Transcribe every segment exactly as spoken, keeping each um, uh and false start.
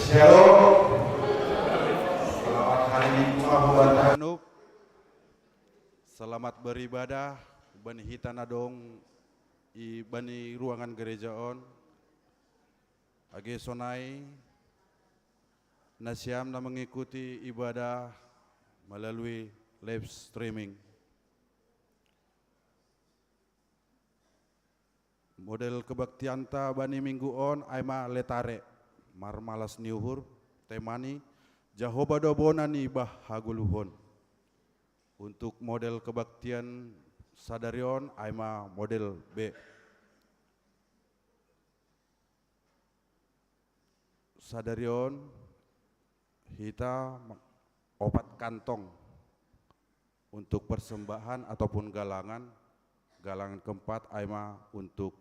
Shalom. Selamat hari Minggu, Abu Bantah. Anu, selamat beribadah bani hita na dong i bani ruangan gereja on. Age sonai, nasiam na mengikuti ibadah melalui live streaming. Model kebaktianta bani minggu on ai ma letare, marmalas ni uhur, temani, Jahoba do bona ni bah hagoluhon. Untuk model kebaktian sadari on ai ma model B. Sadari on hita ma-, opat kantong untuk persembahan ataupun galangan. Galangan keempat ai ma untuk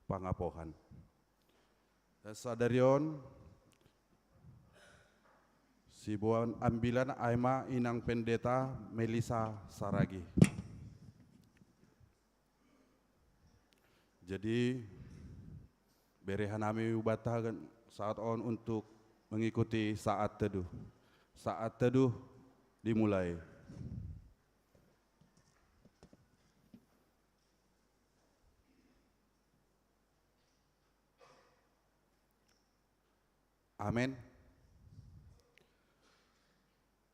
pangapohan. Dan sadari on siboan ambilan ai ma inang pendeta Melisa Saragi. Jadi, bere hanami ubat hagan saat on untuk mengikuti saat teduh. Saat teduh dimulai. Amin.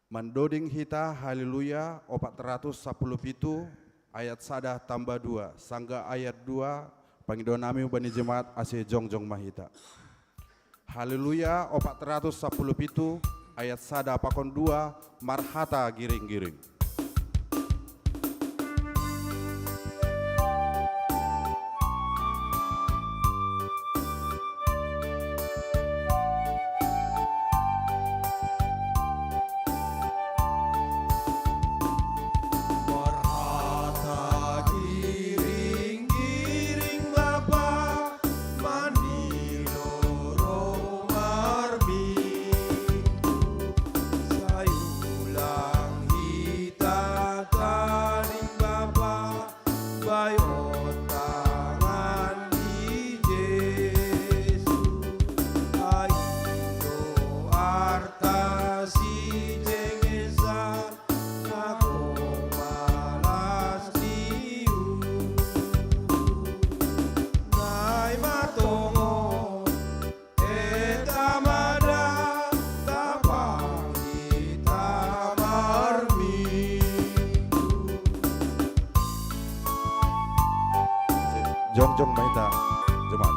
Mandoding hita Haleluya opat ratus sapuluh pitu ayat sada tambah dua, sangga ayat dua, pangido nami bani jemaat ase jongjong ma hita. Haleluya opat ratus sapuluh pitu ayat sada pakon dua, marhata giring-giring. Jongjong ma hita, jemaat.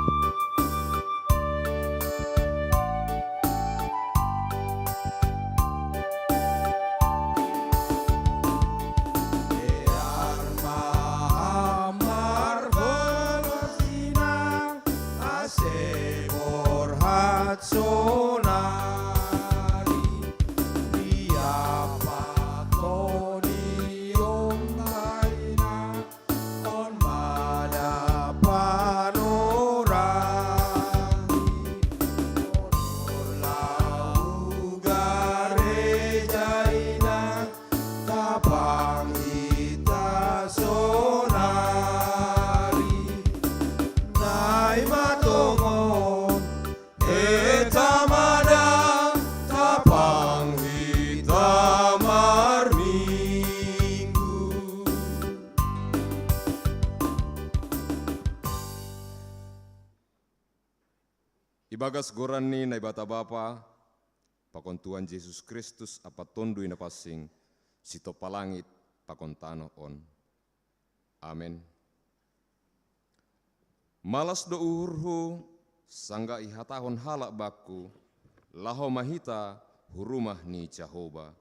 Ibagas goran ni Naibata Bapa, pakon Tuhan Jesus Kristus ampa Tonduy Napansing, sitopa langit pakon tanoh on. Amen. Malas do uhurhu, sanggah ihatahon halak bangku, laho ma hita hu rumah ni Jahoba.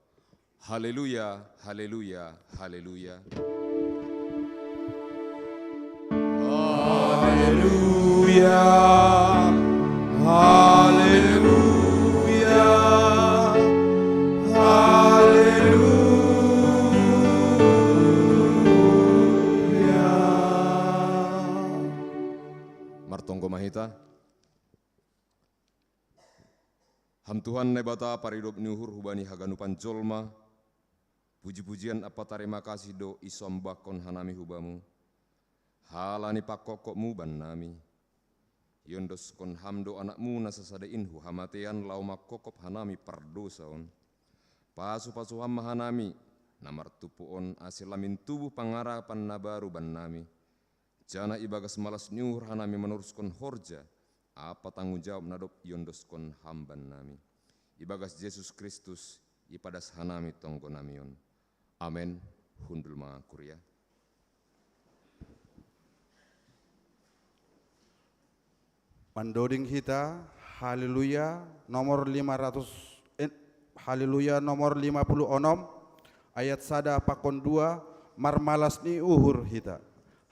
Haleluya, haleluya, haleluya. Haleluya, haleluya, haleluya. Martonggo ma hita. Ham Tuhan Naibata, paridop ni uhur hubani haganupan jolma, puji-pujian ampa tarima kasih do isombahkon hanami hu Bamu, halani pangkophopmu bannami. Iondoskon Ham do Anakmu na sasada in hu hamatean laho manghophop hanami pardosa on. Pasu-pasu Ham ma hanami na martumpu on, ase lam tubu pangarapan na baru bannami, janah ibagas malas ni uhur hanami manoruskon horja ampa tanggung jawab na dob iondoskon Ham bannami. Ibagas Jesus Kristus ipadas hanami tonggonami on. Amen. Hundul ma kuria. Mandoding hita, Haleluya, nomor lima ratus, eh, Haleluya nomor lima puluh onom, ayat sada pakon dua, marmalas ni uhur hita.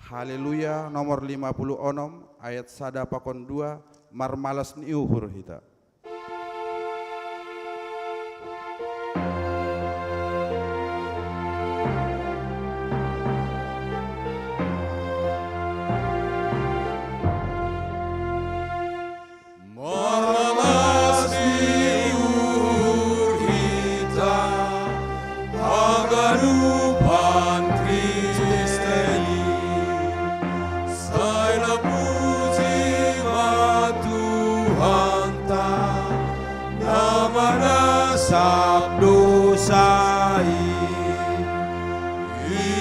Haleluya nomor lima puluh onom, ayat sada pakon dua, marmalas ni uhur hita. Marmalas ni uhur hita, haganupan Kristen i, sai na puji ma Tuhanta, na manasap dosa i.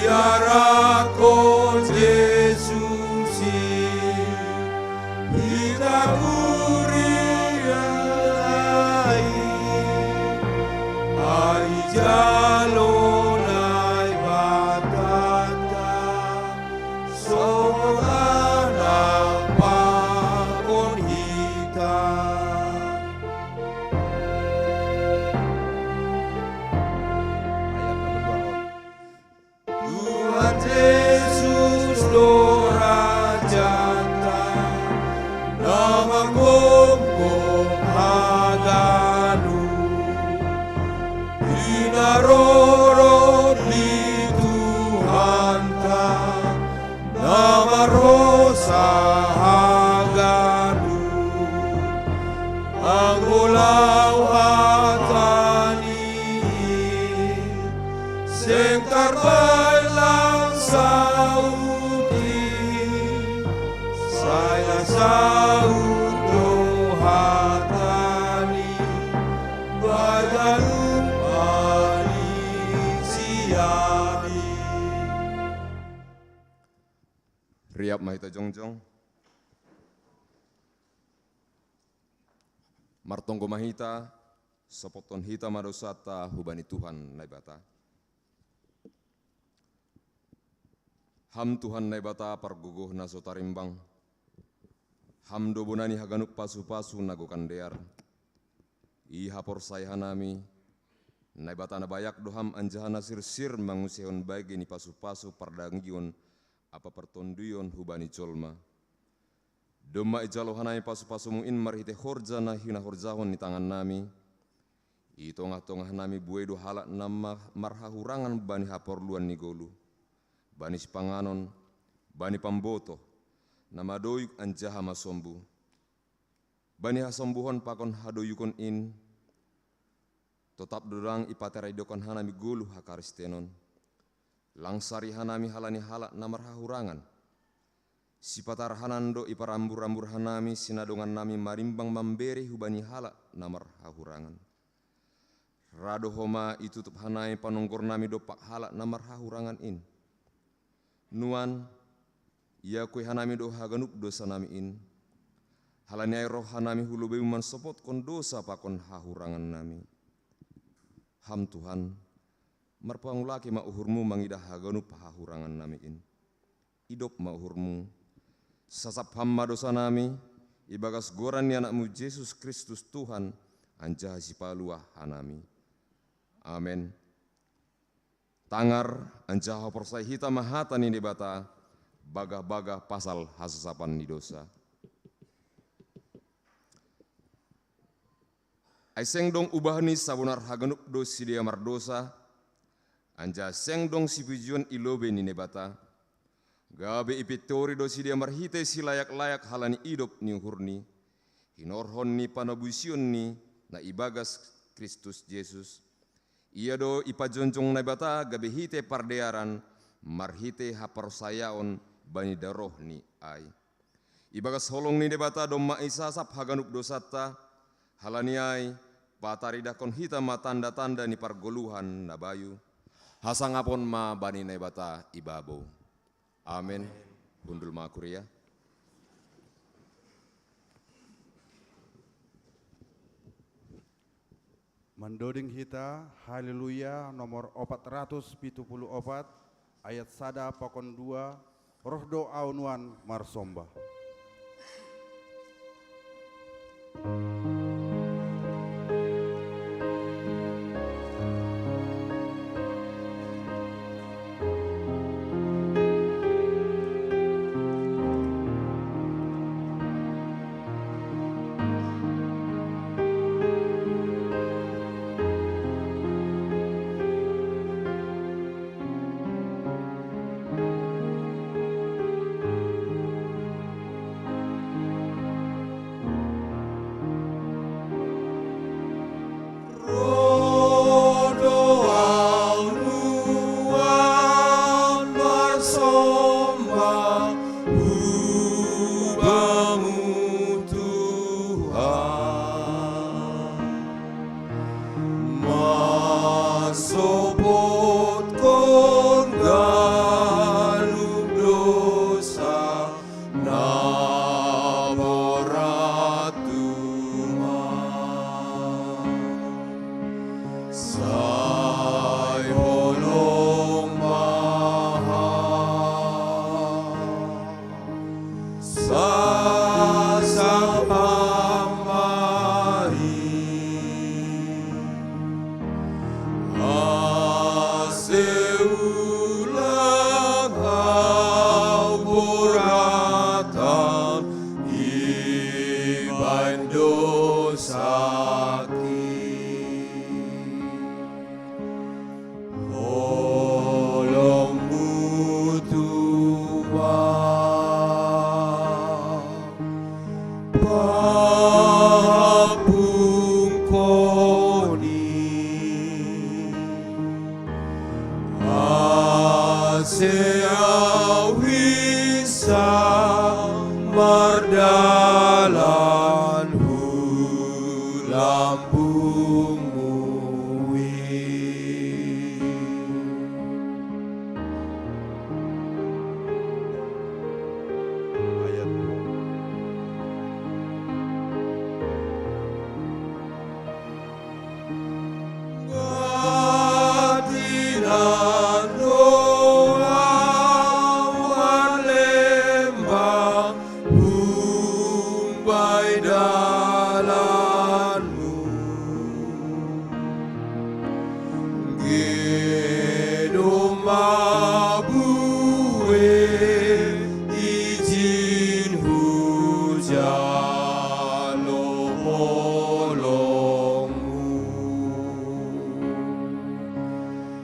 Iarakkon Jesus i, hita huria i, ai jalo Naibatanta, songon anak pakon hita. Ayat na kedua. Tuhan Jesus do rajanta, na manghomhom haganup, hinaroron ni Tuhanta, na marhosa haganup. Anggo laho hata ni i, seng tarbahen lang saut i, sai na saut do hata ni i, bahen ganup paling siap i. Riap ma hita jongjong. Martonggo ma hita, sopothon hita ma dousanta hubani Tuhan Naibata. Ham Tuhan Naibata pargogoh na so tarimbang, Ham do bona ni haganup pasu-pasu na gokan dear. I haporsaya hanami, Naibata na bayak do Ham anjaha na sirsir manguseihon bage ni pasu-pasu pardagion ampa partonduyon hubani jolma. Domma ijalo hanami pasu-pasuMu in marhitei horja na hinahorjahon ni tangannami, i tongah-tongah nami buei do halak na ma-, marhahurangan bani haporluan ni goluh, bani sipanganon, bani pambotoh, na madohik anjaha masombu. Bani hasombuhon pakon hadohikon in, totap do ndang ipataraidokhon hanami goluh hakaristenon. Lang sari hanami halani halak na marhahurangan. Sipatarangan do iparambur-ambur hanami sinadongannami marimbang mambere hubani halak na marhahurangan. Ra do homa itutup hanami panonggornami dompak halak na marhahurangan in. Nuan, iakui hanami do haganup dousanami in. Halani ai roh hanami hu lobeiMu mansopotkon dousa pakon hahurangannami. Ham Tuhan, marpangulaki ma uhurMu mangidah haganup hahurangannami in. Idop ma uhurMu, sasap Ham ma dousanami, ibagas goran ni AnakMu Jesus Kristus Tuhan, anjaha Sipaluah hanami. Amen. Tangar, anjaha porsaya hita ma hata ni Naibata, bagah-bagah pasal hasasapan ni dousa. Ai seng dong ubah ni sabonar haganup do sidea mardousa, anjaha seng dong sipujion i lobei ni Naibata. Gabe ipintori do sidea marhitei silayak-layak halani idop ni uhurni, hinorhon ni panobusion ni na ibagas Kristus Jesus. Ia do ipajongjong Naibata gabe hitei pardearan marhitei haporsayaon bani darohNi ai. Ibagas holong ni Debata domma isasap haganup dosanta, halani ai pataridahkon hita ma tanda-tanda ni pargoluhan na bayu. Hasangapon ma bani Naibata ibabou. Amen. Hundul ma kuria. Mandoding hita, Haleluya, nomor opat ratus pitu puluh opat, ayat sada pakon dua, roh do au nuan marsomba. Rodo au nuan marsomba hubamu Tuhan. Mansopotkon ganup dosa na borat tumang. Sai holong ma Ham, sasap Ham ma i. Ase ulang au boratan ibaen dosaki. Holongmu Tuhan, pahapungkon i, ase au hinsai mardalan hu lambungmu i. Ayat dua. Gatinan do au marlembang humbani dalanmu. Ge domma buei ijin hujalo holongmu.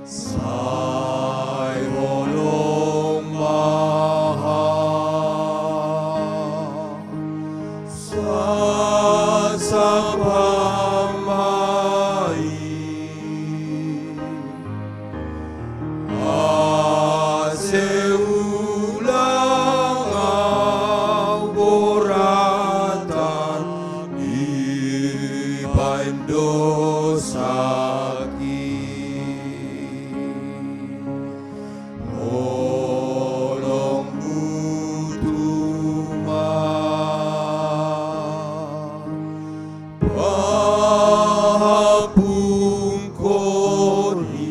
Sai holong ma Ham, sasap Ham ma i. Ase ulang au boratan ibaen dosaki. Holongmu Tuhan, pahapungkon i.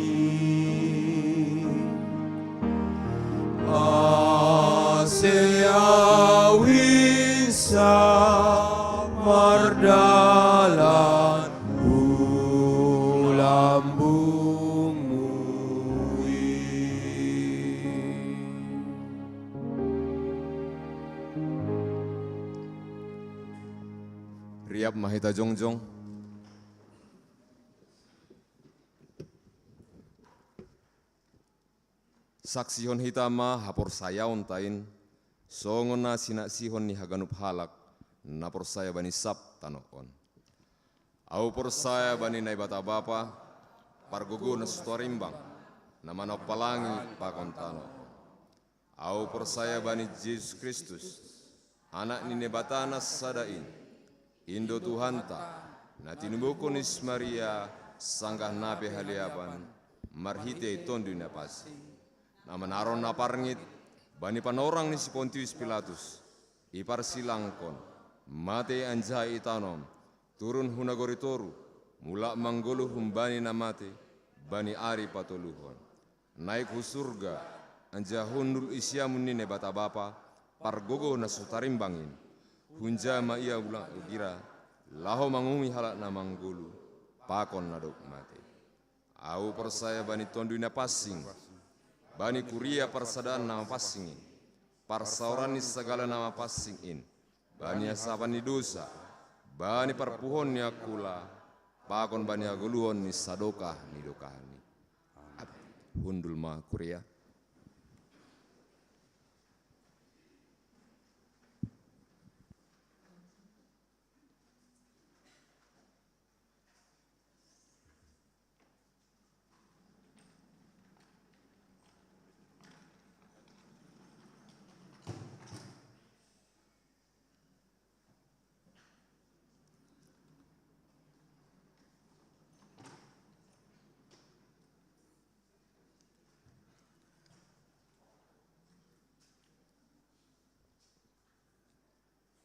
Ase au hinsai mardalan hu lambungmu i. Riap ma hita jongjong. Saksihon hita ma haporsayaonta in, songon na sinaksihon ni haganup halak na porsaya bani sab tanoh on. Ahu porsaya bani Naibata Bapa, pargogo na so torimbang, na manompa langit pakon tanoh on. Ahu porsaya bani Jesus Kristus, Anak ni Naibata na sada in, indo Tuhanta, na tinubuhon ni si Maria sanggah na pihaleaban, marhitei Tonduy Napansing, na manaron na parngit bani panorang ni si Pontius Pilatus, iparsilangkon, matei anjaha itanom, turun hu nagori toruh, mulak manggoluh humbani na matei, bani ari patoluhon. Naik hu surga, anjaha hundul i siamun ni Naibata Bapa, pargogoh na so tarimbang in. Hunja ma ia ulang ugira, laho manguhumi halak na manggoluh, pakon na dob matei. Ahu porsaya bani Tonduy Napansing, bani kuria parsadaan na mapansing in, parsaoran ni sagala na mapansing in, bani hasapan ni dosa, bani parpuhoon ni angkula, pakon bani hagoluhon ni sadokah ni dokahni. Hundul ma kuria.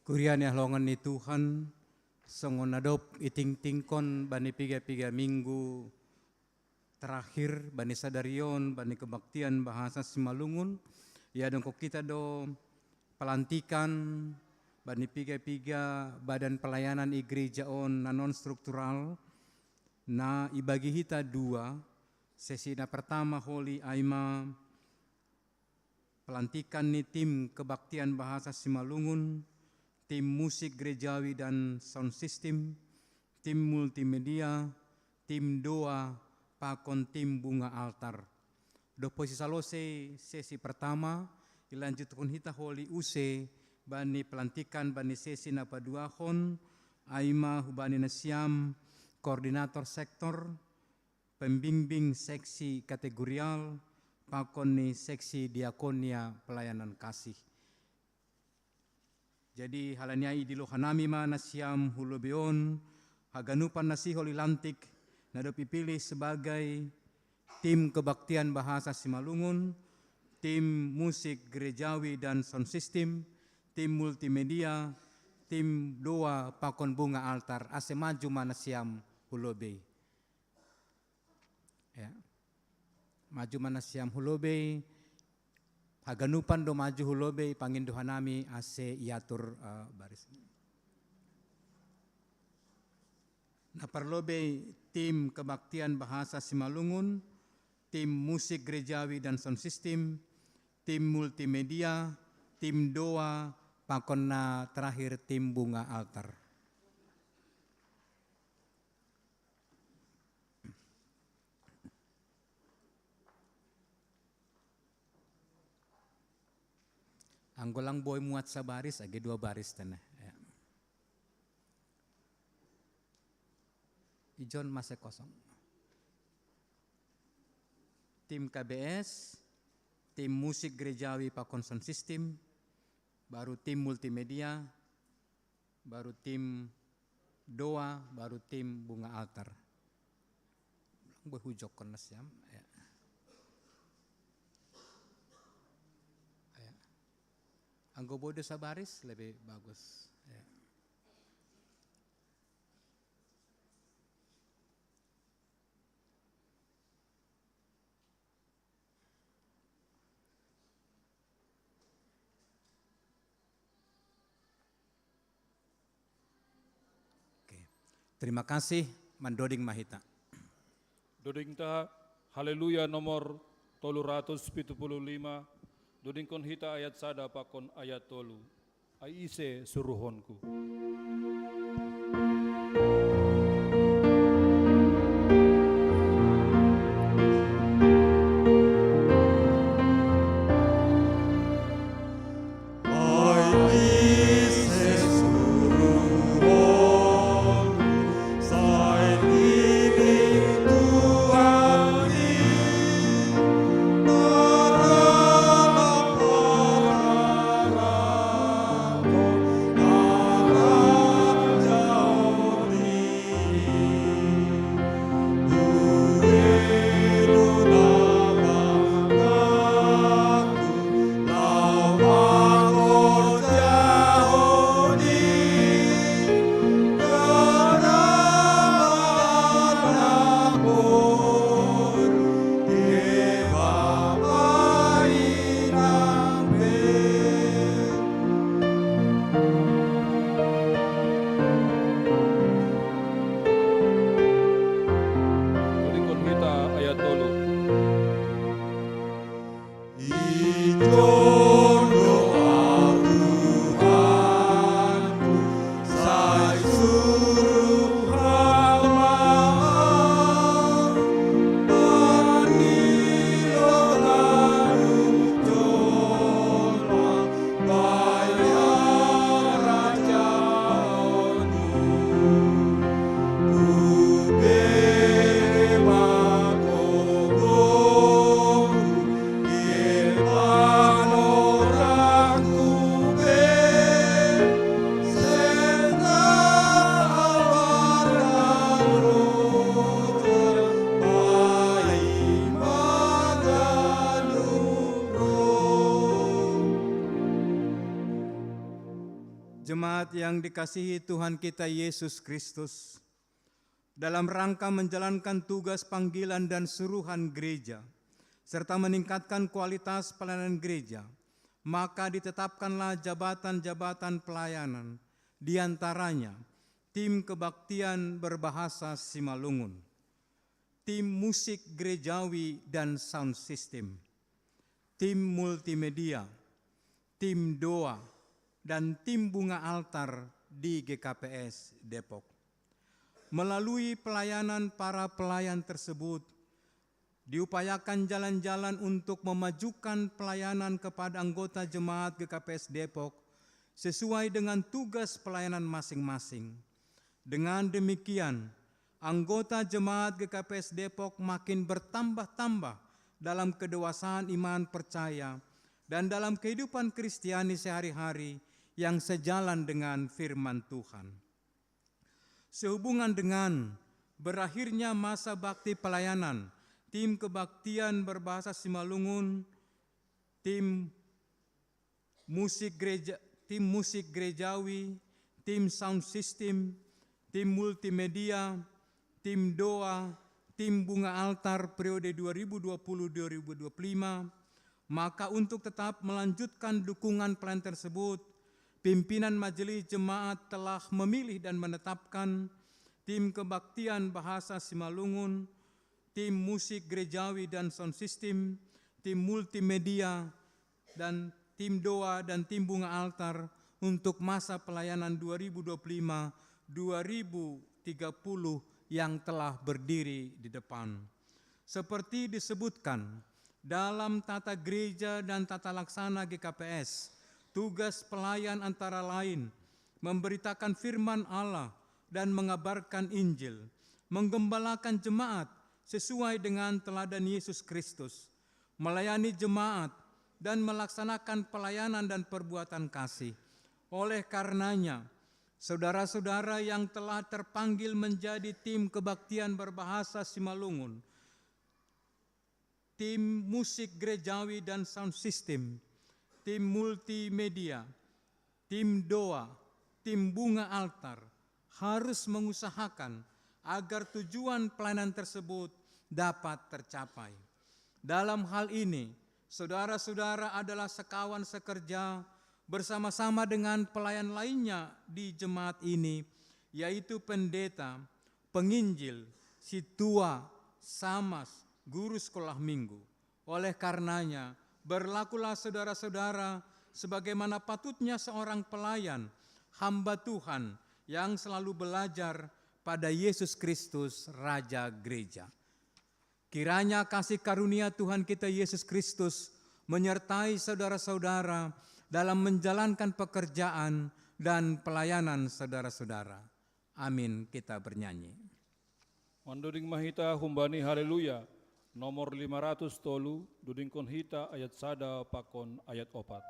Kuria ni haholongan ni Tuhan, songon na dob itingtingkon bani piga-piga minggu terakhir, bani sadari on, bani kebaktian bahasa Simalungun, iadongkon hita do pelantikan bani piga-piga badan pelayanan i gereja on na non struktural, na ibagi hita dua, sesi na pertama holi ai ma pelantikan ni tim kebaktian bahasa Simalungun, tim musik gerejawi dan sound system, tim multimedia, tim doa, pakon tim bunga altar. Dob hoti salose sesi pertama, ilanjuthon hita holi use bani pelantikan bani sesi na paduahon, ai ma hubani nasiam koordinator sektor, pembimbing seksi kategorial, pakon ni seksi diakonia pelayanan kasih. Jadi, halani ai idilo hanami ma nasiam hu lobei on, haganupan na sihol ilantik, na dob ipilih sebagai tim kebaktian bahasa Simalungun, tim musik gerejawi dan sound system, tim multimedia, tim doa pakon bunga altar, ase maju ma nasiam hu lobei. Ya. Maju ma nasiam hu lobei, haganupan do maju hu lobei, pangindo hanami ase iatur, eh, baris. Na parlobei tim kebaktian bahasa Simalungun, tim musik gerejawi dan sound system, tim multimedia, tim doa, pakon na terakhir tim bunga altar. Anggo lang boi muat sabaris, age dua baris tene. Ya. Ijon masih kosong. Tim K B S, tim musik gerejawi pakon sound system, baru tim multimedia, baru tim doa, baru tim bunga altar. Boi hujokkon nasiam, ya. Ya. Anggo boi do sabaris lebih bagus. Ya. Oke. Terima kasih, mandoding ma hita. Doding ta, Haleluya nomor tolu ratus pitu puluh lima, dodingkon hita ayat sada pakon ayat tolu. Ai ise suruhonku. Jemaat yang dikasihi Tuhan kita Yesus Kristus, dalam rangka menjalankan tugas panggilan dan suruhan gereja, serta meningkatkan kualitas pelayanan gereja, maka ditetapkanlah jabatan-jabatan pelayanan, di antaranya tim kebaktian berbahasa Simalungun, tim musik gerejawi dan sound system, tim multimedia, tim doa, dan tim bunga altar di G K P S Depok. Melalui pelayanan para pelayan tersebut, diupayakan jalan-jalan untuk memajukan pelayanan kepada anggota jemaat G K P S Depok sesuai dengan tugas pelayanan masing-masing. Dengan demikian, anggota jemaat G K P S Depok makin bertambah-tambah dalam kedewasaan iman percaya dan dalam kehidupan Kristiani sehari-hari yang sejalan dengan firman Tuhan. Sehubungan dengan berakhirnya masa bakti pelayanan tim kebaktian berbahasa Simalungun, tim musik gereja, tim musik gerejawi, tim sound system, tim multimedia, tim doa, tim bunga altar periode dua ribu dua puluh dua ribu dua puluh lima, maka untuk tetap melanjutkan dukungan pelayanan tersebut, pimpinan majelis jemaat telah memilih dan menetapkan tim kebaktian bahasa Simalungun, tim musik gerejawi dan sound system, tim multimedia, dan tim doa dan tim bunga altar untuk masa pelayanan dua ribu dua puluh lima dua ribu tiga puluh yang telah berdiri di depan. Seperti disebutkan dalam tata gereja dan tata laksana G K P S, tugas pelayan antara lain memberitakan firman Allah dan mengabarkan Injil, menggembalakan jemaat sesuai dengan teladan Yesus Kristus, melayani jemaat, dan melaksanakan pelayanan dan perbuatan kasih. Oleh karenanya, saudara-saudara yang telah terpanggil menjadi tim kebaktian berbahasa Simalungun, tim musik gerejawi dan sound system, tim multimedia, tim doa, tim bunga altar harus mengusahakan agar tujuan pelayanan tersebut dapat tercapai. Dalam hal ini, saudara-saudara adalah sekawan sekerja bersama-sama dengan pelayan lainnya di jemaat ini, yaitu pendeta, penginjil, situa, samas, guru sekolah minggu. Oleh karenanya, berlakulah saudara-saudara sebagaimana patutnya seorang pelayan, hamba Tuhan yang selalu belajar pada Yesus Kristus, Raja Gereja. Kiranya kasih karunia Tuhan kita Yesus Kristus menyertai saudara-saudara dalam menjalankan pekerjaan dan pelayanan saudara-saudara. Amin. Kita bernyanyi. Manduding mahita humbani Haleluya, nomor lima ratus tolu, dudingkon hita ayat sada pakon ayat opat.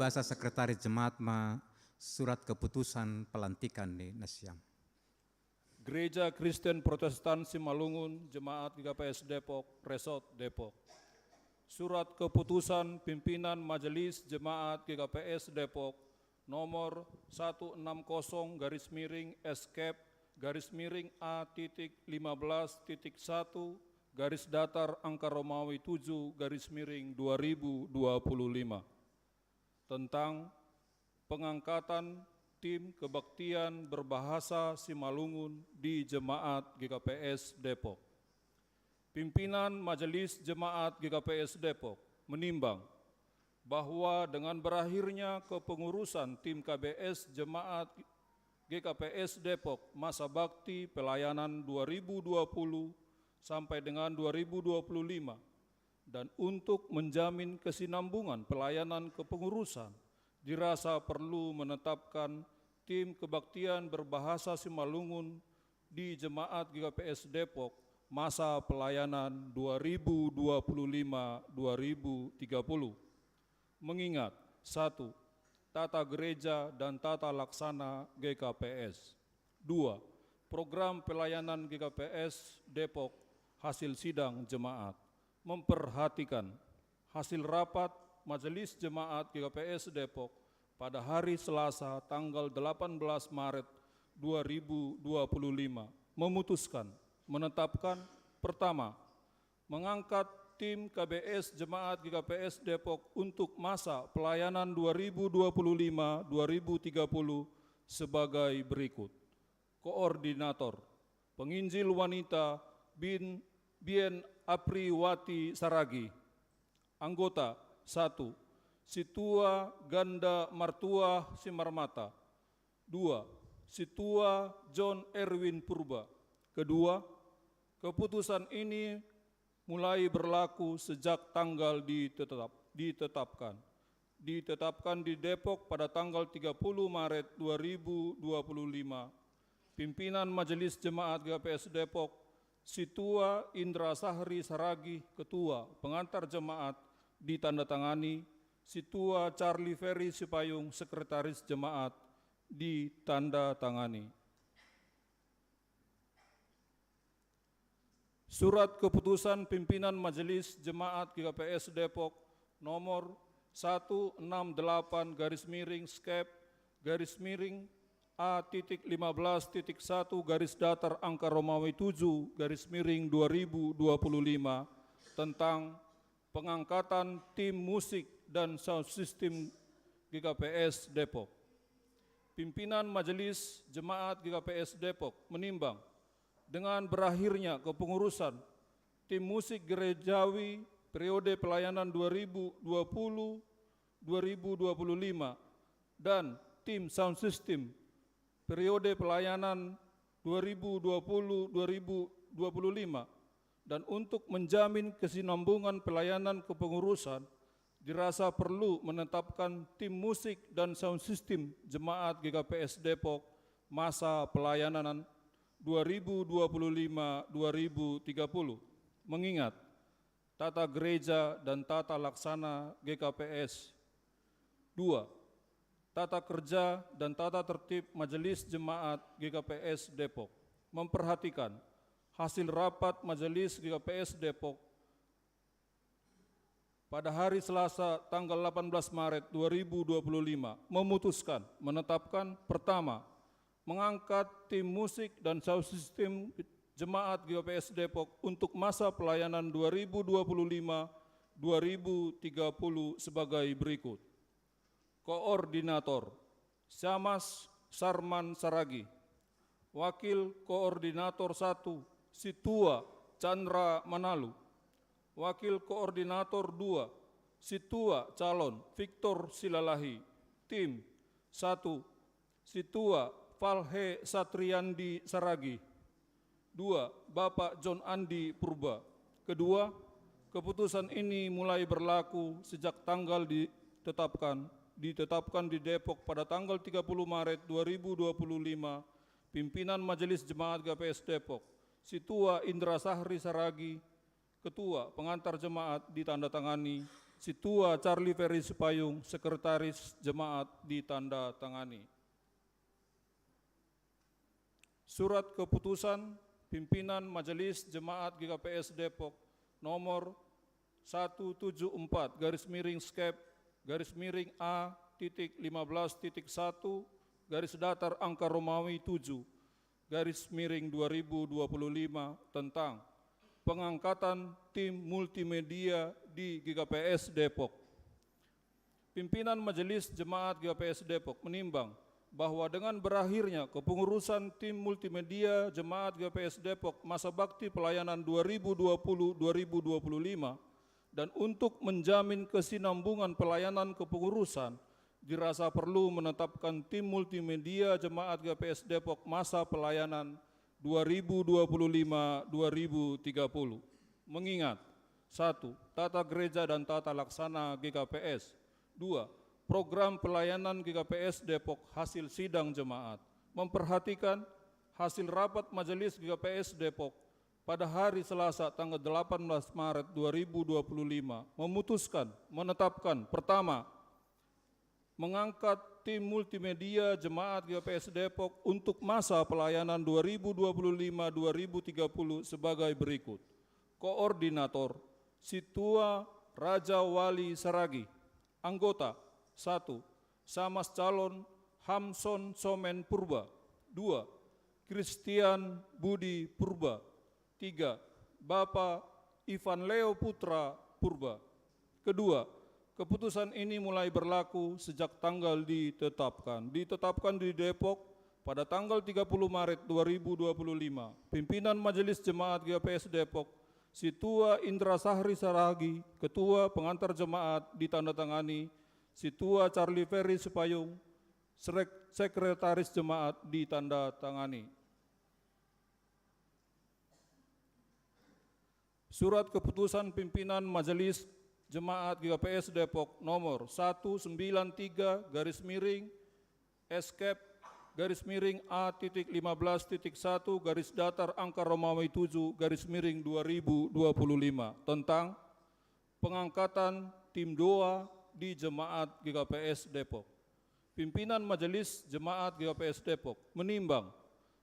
Sekretaris Jemaat ma surat keputusan pelantikan ni nasiam. Gereja Kristen Protestan Simalungun, Jemaat G K P S Depok, Resort Depok. Surat keputusan pimpinan Majelis Jemaat G K P S Depok nomor satu enam kosong garis miring eskep garis miring A titik lima belas titik satu garis datar angka Romawi tujuh garis miring dua ribu dua puluh lima tentang pengangkatan tim kebaktian berbahasa Simalungun di Jemaat G K P S Depok. Pimpinan Majelis Jemaat G K P S Depok menimbang bahwa dengan berakhirnya kepengurusan tim K B S Jemaat G K P S Depok masa bakti pelayanan dua ribu dua puluh sampai dengan dua ribu dua puluh lima, dan untuk menjamin kesinambungan pelayanan kepengurusan, dirasa perlu menetapkan tim kebaktian berbahasa Simalungun di Jemaat G K P S Depok masa pelayanan dua ribu dua puluh lima dua ribu tiga puluh. Mengingat, satu, tata gereja dan tata laksana G K P S. Dua, program pelayanan G K P S Depok hasil sidang jemaat. Memperhatikan hasil rapat Majelis Jemaat G K P S Depok pada hari Selasa tanggal delapan belas Maret dua ribu dua puluh lima memutuskan menetapkan, pertama, mengangkat tim K B S Jemaat G K P S Depok untuk masa pelayanan dua ribu dua puluh lima dua ribu tiga puluh sebagai berikut. Koordinator, penginjil wanita bin Bien Apriwati Saragi. Anggota, satu, Situa Ganda Martua Simarmata. Dua, Situa John Erwin Purba. Kedua, keputusan ini mulai berlaku sejak tanggal ditetap, ditetapkan. Ditetapkan di Depok pada tanggal tiga puluh Maret dua ribu dua puluh lima. Pimpinan Majelis Jemaat G K P S Depok, Situa Indra Sahri Saragih, Ketua, pengantar jemaat, ditandatangani, Situa Charlie Ferry Sipayung, Sekretaris Jemaat, ditandatangani. Surat keputusan pimpinan Majelis Jemaat G K P S Depok nomor satu enam delapan garis miring skep garis miring A titik lima belas titik satu garis datar angka Romawi tujuh garis miring dua ribu dua puluh lima tentang pengangkatan tim musik dan sound system G K P S Depok. Pimpinan Majelis Jemaat G K P S Depok menimbang, dengan berakhirnya kepengurusan tim musik gerejawi periode pelayanan dua ribu dua puluh dua ribu dua puluh lima dan tim sound system periode pelayanan dua ribu dua puluh dua ribu dua puluh lima, dan untuk menjamin kesinambungan pelayanan kepengurusan, dirasa perlu menetapkan tim musik dan sound system Jemaat G K P S Depok masa pelayanan dua ribu dua puluh lima dua ribu tiga puluh. Mengingat, tata gereja dan tata laksana G K P S. Dua, tata kerja dan tata tertib Majelis Jemaat G K P S Depok. Memperhatikan hasil rapat Majelis G K P S Depok pada hari Selasa tanggal delapan belas Maret dua ribu dua puluh lima memutuskan menetapkan, pertama, mengangkat tim musik dan sound system Jemaat G K P S Depok untuk masa pelayanan dua ribu dua puluh lima dua ribu tiga puluh sebagai berikut. Koordinator, Syamas Sarman Saragi. Wakil Koordinator satu, Situa Chandra Manalu. Wakil Koordinator dua, Situa calon Victor Silalahi. Tim, satu, Situa Falhe Satriandi Saragi. Dua, Bapak John Andi Purba. Kedua, keputusan ini mulai berlaku sejak tanggal ditetapkan, ditetapkan di Depok pada tanggal tiga puluh Maret dua ribu dua puluh lima. Pimpinan Majelis Jemaat G K P S Depok, Situa Indra Sahri Saragi, Ketua, pengantar jemaat, ditandatangani Situa Charlie Ferry Sipayung, Sekretaris Jemaat, ditandatangani. Surat keputusan pimpinan Majelis Jemaat G K P S Depok nomor satu tujuh empat garis miring skep garis miring A titik lima belas titik satu garis datar angka Romawi tujuh garis miring dua ribu dua puluh lima tentang pengangkatan tim multimedia di G K P S Depok. Pimpinan Majelis Jemaat G K P S Depok menimbang bahwa dengan berakhirnya kepengurusan tim multimedia Jemaat G K P S Depok masa bakti pelayanan dua ribu dua puluh dua ribu dua puluh lima dan untuk menjamin kesinambungan pelayanan kepengurusan, dirasa perlu menetapkan tim multimedia Jemaat G K P S Depok masa pelayanan dua ribu dua puluh lima dua ribu tiga puluh. Mengingat, satu, tata gereja dan tata laksana G K P S. Dua, program pelayanan G K P S Depok hasil sidang jemaat. Memperhatikan hasil rapat Majelis G K P S Depok pada hari Selasa tanggal delapan belas Maret dua ribu dua puluh lima memutuskan menetapkan, pertama, mengangkat tim multimedia Jemaat G K P S Depok untuk masa pelayanan dua ribu dua puluh lima dua ribu tiga puluh sebagai berikut. Koordinator, Situa Raja Wali Saragi. Anggota, satu, Samas Calon Hamson Somen Purba. Dua, Christian Budi Purba. Tiga, Bapak Ivan Leo Putra Purba. Kedua, keputusan ini mulai berlaku sejak tanggal ditetapkan. Ditetapkan di Depok pada tanggal tiga puluh Maret dua ribu dua puluh lima. Pimpinan Majelis Jemaat G K P S Depok, Situa Indra Sahri Saragi, Ketua Pengantar Jemaat, ditandatangani Situa Charlie Ferry Sipayung, Srek-, Sekretaris Jemaat, ditandatangani. Surat keputusan pimpinan Majelis Jemaat G K P S Depok nomor satu sembilan tiga garis miring eskep garis miring A titik lima belas titik satu garis datar angka Romawi tujuh garis miring dua ribu dua puluh lima tentang pengangkatan tim doa di Jemaat G K P S Depok. Pimpinan Majelis Jemaat G K P S Depok menimbang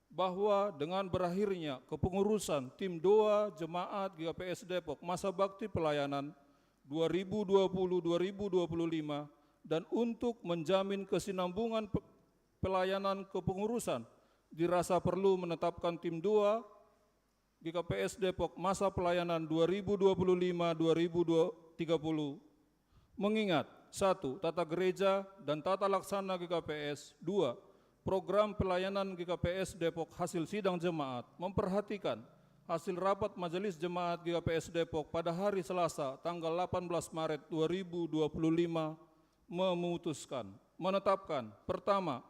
bahwa dengan berakhirnya kepengurusan tim doa Jemaat G K P S Depok masa bakti pelayanan dua ribu dua puluh dua ribu dua puluh lima dan untuk menjamin kesinambungan pe-, pelayanan kepengurusan, dirasa perlu menetapkan tim doa G K P S Depok masa pelayanan dua ribu dua puluh lima dua ribu tiga puluh. Mengingat, satu, tata gereja dan tata laksana G K P S. Dua, program pelayanan G K P S Depok hasil sidang jemaat. Memperhatikan hasil rapat Majelis Jemaat G K P S Depok pada hari Selasa tanggal delapan belas Maret dua ribu dua puluh lima memutuskan, menetapkan, pertama,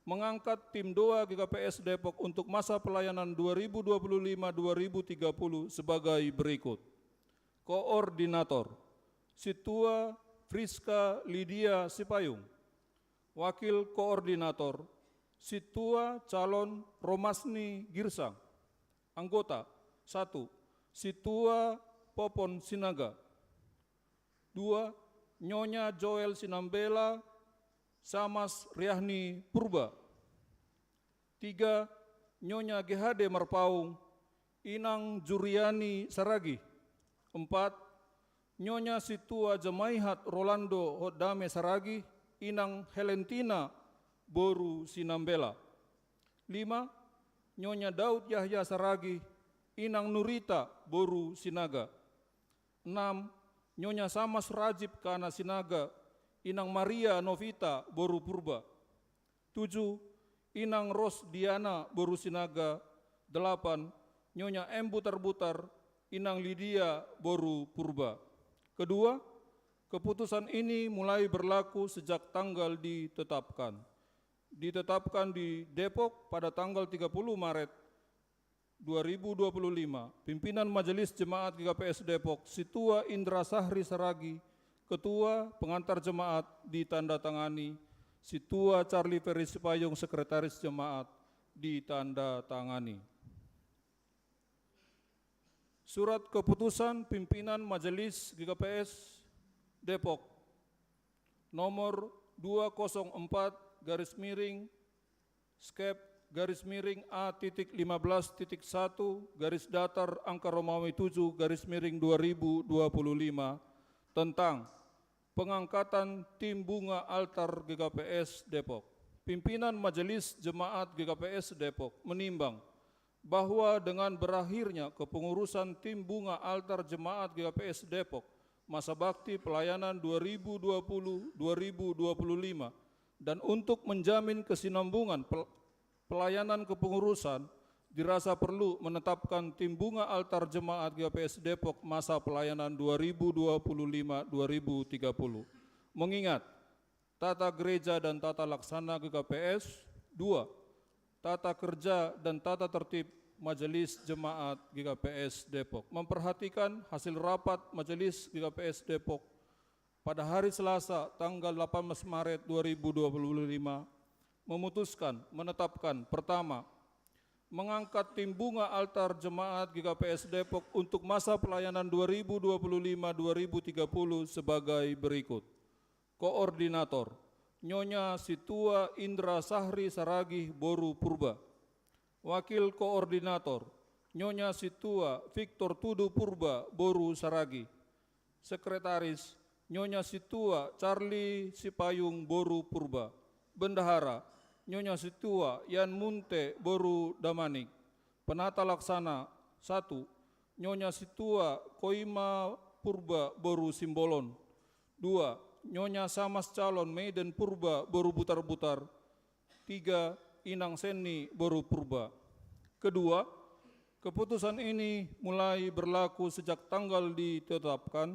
mengangkat tim doa G K P S Depok untuk masa pelayanan dua ribu dua puluh lima dua ribu tiga puluh sebagai berikut. Koordinator, Situa Friska Lydia Sipayung. Wakil Koordinator, Situa Calon Romasni Girsang. Anggota, satu, Situa Popon Sinaga. Dua, Nyonya Joel Sinambela, Samas Riahni Purba. Tiga, Nyonya G H D Marpaung, Inang Juriani Saragi. Empat, Nyonya Situa Jamaihat Rolando Hodame Saragi, Inang Helentina Boru Sinambela. Lima, Nyonya Daud Yahya Saragi, Inang Nurita Boru Sinaga. Enam, Nyonya Samas Rajib Kana Sinaga, Inang Maria Novita Boru Purba. Tujuh, Inang Ros Diana Boru Sinaga. Delapan, Nyonya M Butar-Butar, Inang Lydia Boru Purba. Kedua, keputusan ini mulai berlaku sejak tanggal ditetapkan. Ditetapkan di Depok pada tanggal tiga puluh Maret dua ribu dua puluh lima, pimpinan Majelis Jemaat G K P S Depok, Situa Indra Sahri Saragi, Ketua Pengantar Jemaat, ditandatangani Situa Charlie Ferry Sipayung, Sekretaris Jemaat, ditandatangani. Surat keputusan pimpinan Majelis G K P S Depok, nomor dua kosong empat garis miring skep garis miring A titik lima belas titik satu garis datar angka Romawi tujuh garis miring dua ribu dua puluh lima, tentang pengangkatan tim bunga altar G K P S Depok. Pimpinan Majelis Jemaat G K P S Depok menimbang bahwa dengan berakhirnya kepengurusan tim bunga altar jemaat G K P S Depok, masa bakti pelayanan dua ribu dua puluh dua ribu dua puluh lima, dan untuk menjamin kesinambungan pel-, pelayanan kepengurusan, dirasa perlu menetapkan tim bunga altar jemaat G K P S Depok masa pelayanan dua ribu dua puluh lima dua ribu tiga puluh. Mengingat tata gereja dan tata laksana G K P S, dua, tata kerja dan tata tertib Majelis Jemaat G K P S Depok. Memperhatikan hasil rapat Majelis G K P S Depok pada hari Selasa, tanggal delapan belas Maret dua ribu dua puluh lima, memutuskan, menetapkan, pertama, mengangkat tim bunga altar jemaat G K P S Depok untuk masa pelayanan dua ribu dua puluh lima dua ribu tiga puluh sebagai berikut. Koordinator, Nyonya Situa Indra Sahri Saragih Boru Purba. Wakil Koordinator, Nyonya Situa Victor Tudu Purba Boru Saragih. Sekretaris, Nyonya Situa Charlie Sipayung Boru Purba. Bendahara, Nyonya Situa Yan Munte Boru Damanik. Penata laksana, satu, Nyonya Situa Koima Purba Boru Simbolon. Dua, Nyonya Samas Calon Maiden Purba Boru Butar-Butar. Tiga, Inang Seni Boru Purba. Kedua, keputusan ini mulai berlaku sejak tanggal ditetapkan,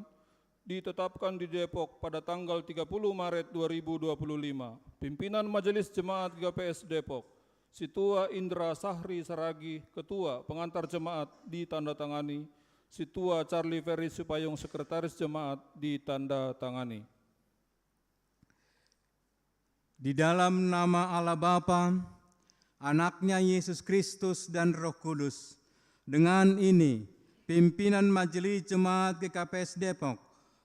ditetapkan di Depok pada tanggal tiga puluh Maret dua ribu dua puluh lima. Pimpinan Majelis Jemaat G K P S Depok, Situa Indra Sahri Saragih, Ketua, pengantar jemaat, ditandatangani. Situa Charlie Ferry Sipayung, Sekretaris Jemaat, ditandatangani. Di dalam nama Allah Bapa, Anaknya Yesus Kristus, dan Roh Kudus, dengan ini, pimpinan Majelis Jemaat G K P S Depok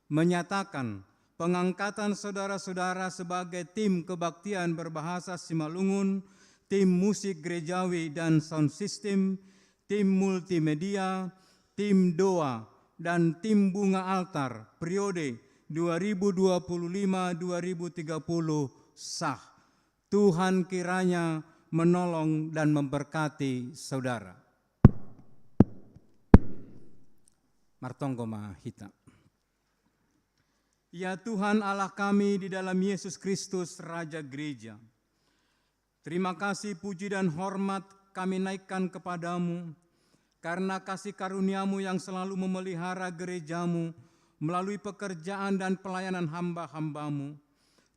menyatakan pengangkatan saudara-saudara sebagai tim kebaktian berbahasa Simalungun, tim musik gerejawi dan sound system, tim multimedia, tim doa, dan tim bunga altar periode dua ribu dua puluh lima dua ribu tiga puluh sah. Tuhan kiranya menolong dan memberkati saudara. Martonggo ma hita. Ya Tuhan Allah kami di dalam Yesus Kristus, Raja Gereja, terima kasih, puji, dan hormat kami naikkan kepada-Mu karena kasih karunia-Mu yang selalu memelihara gereja-Mu melalui pekerjaan dan pelayanan hamba-hamba-Mu.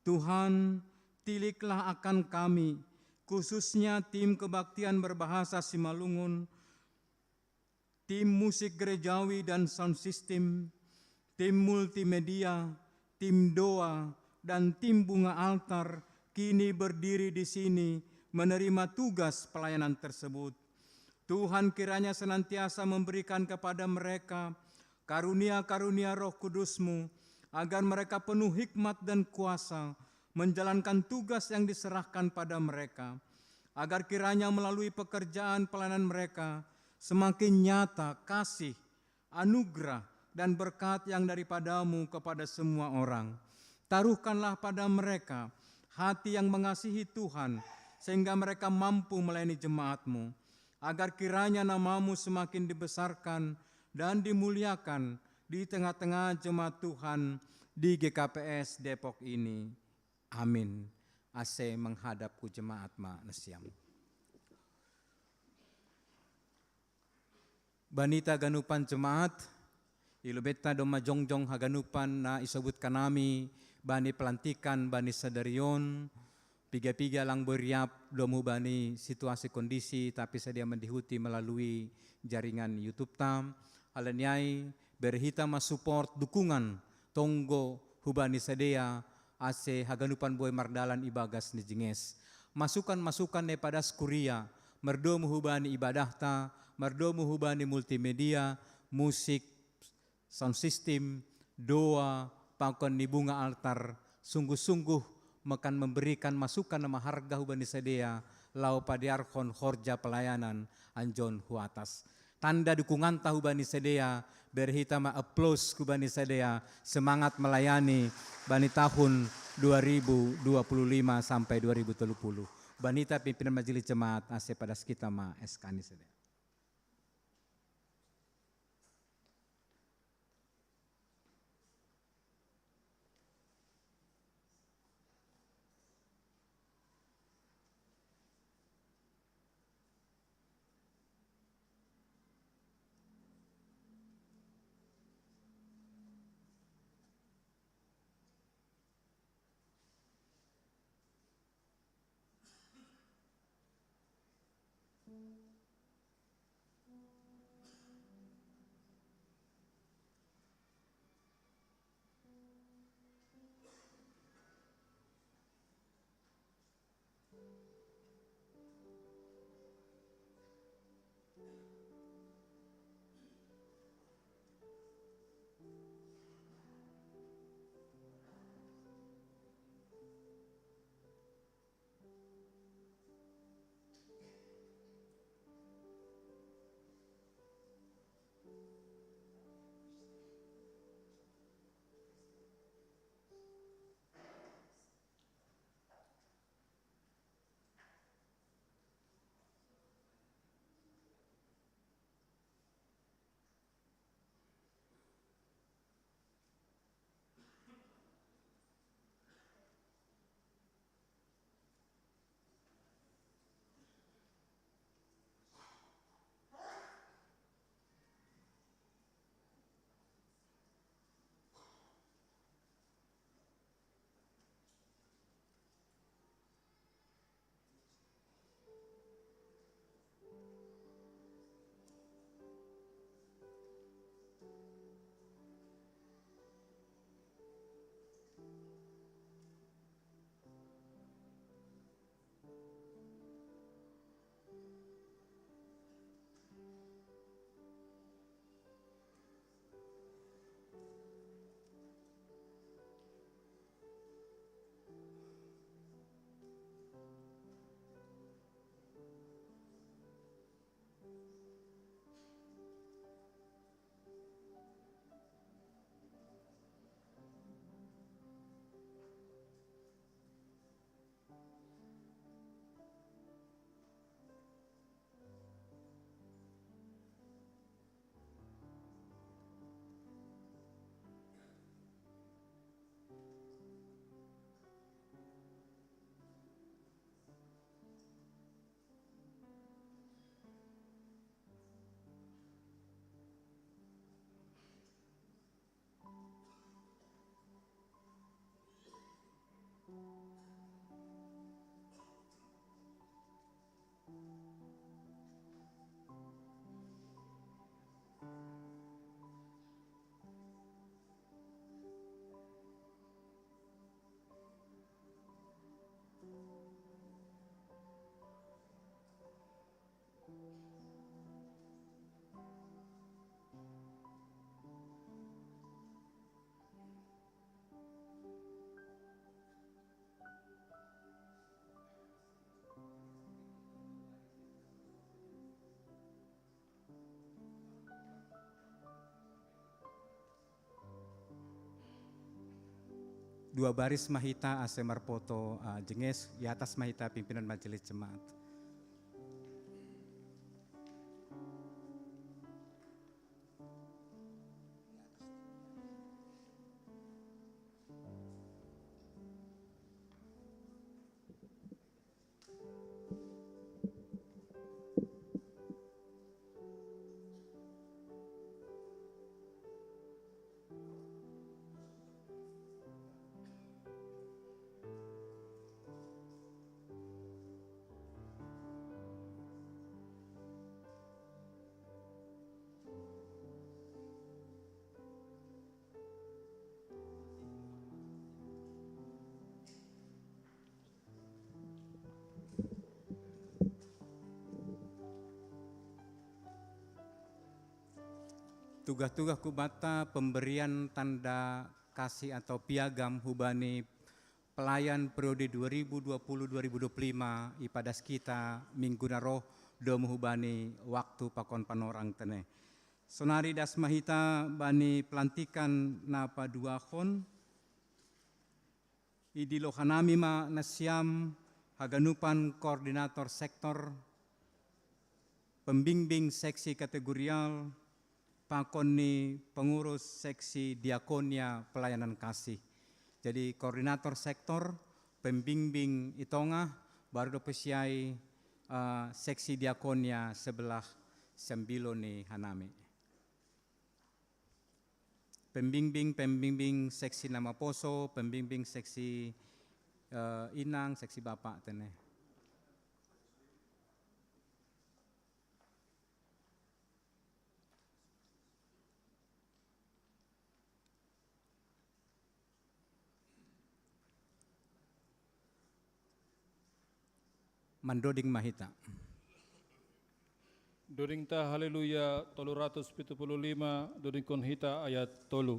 Tuhan, tiliklah akan kami, khususnya tim kebaktian berbahasa Simalungun, tim musik gerejawi dan sound system, tim multimedia, tim doa, dan tim bunga altar kini berdiri di sini menerima tugas pelayanan tersebut. Tuhan kiranya senantiasa memberikan kepada mereka karunia-karunia Roh Kudus-Mu, agar mereka penuh hikmat dan kuasa menjalankan tugas yang diserahkan pada mereka, agar kiranya melalui pekerjaan pelayanan mereka semakin nyata kasih, anugerah, dan berkat yang daripada-Mu kepada semua orang. Taruhkanlah pada mereka hati yang mengasihi Tuhan, sehingga mereka mampu melayani jemaat-Mu, agar kiranya nama-Mu semakin dibesarkan dan dimuliakan di tengah-tengah jemaat Tuhan di G K P S Depok ini. Amin. Ase menghadap ku jemaat ma nasiam. Bani haganupan jemaat, i lobei ta do majongjong haganupan na isobutkan hami bani pelantikan bani sadari on, piga-piga lang boi riap domu bani situasi kondisi, tapi sadia mandihuti melalui jaringan YouTube ta. Alani ai, bere hita ma support, dukungan, tonggo hubani sadia, ase haganupan boi mardalan ibagas ni jinges. Masukan-masukan na ipadas kuria, mardomu hubani ibadahta, mardomu hubani multimedia, musik, sound system, doa, pakon ni bunga altar, sungguh-sungguh mekan memberikan masukan na maharga hubani sidea, laho padiarhon horja pelayanan anjon huatas. Tanda dukunganta hubani sidea, bere hita ma applause hubani sidea, semangat melayani bani tahun dua ribu dua puluh lima sampai dua ribu tiga puluh. Bani hita pimpinan majelis jemaat, ase padas hita ma S K ni sidea. Dua baris ma hita ase marpoto, ah, jenges, di atas ma hita pimpinan majelis jemaat. Tugah-tugah kubata pemberian tanda kasih atau piagam hubani pelayan periode dua ribu dua puluh dua ribu dua puluh lima ipadas kita minggu na roh domu hubani waktu pakon panorang tene. Sonari das mahita bani pelantikan na paduahon, idilohanami ma nasiam haganupan koordinator sektor, pembimbing seksi kategorial, pakon ni pengurus seksi diakonia pelayanan kasih. Jadi koordinator sektor, pembimbing i tongah, baru dope siai uh, seksi diakonia sebelah sembilo ni hanami. Pembimbing, pembimbing seksi na maposo, pembimbing seksi uh, inang, seksi bapak tene. Mandoding mahita. Doding ta Haleluya tolu ratus pitu puluh lima, dodingkon hita ayat tolu.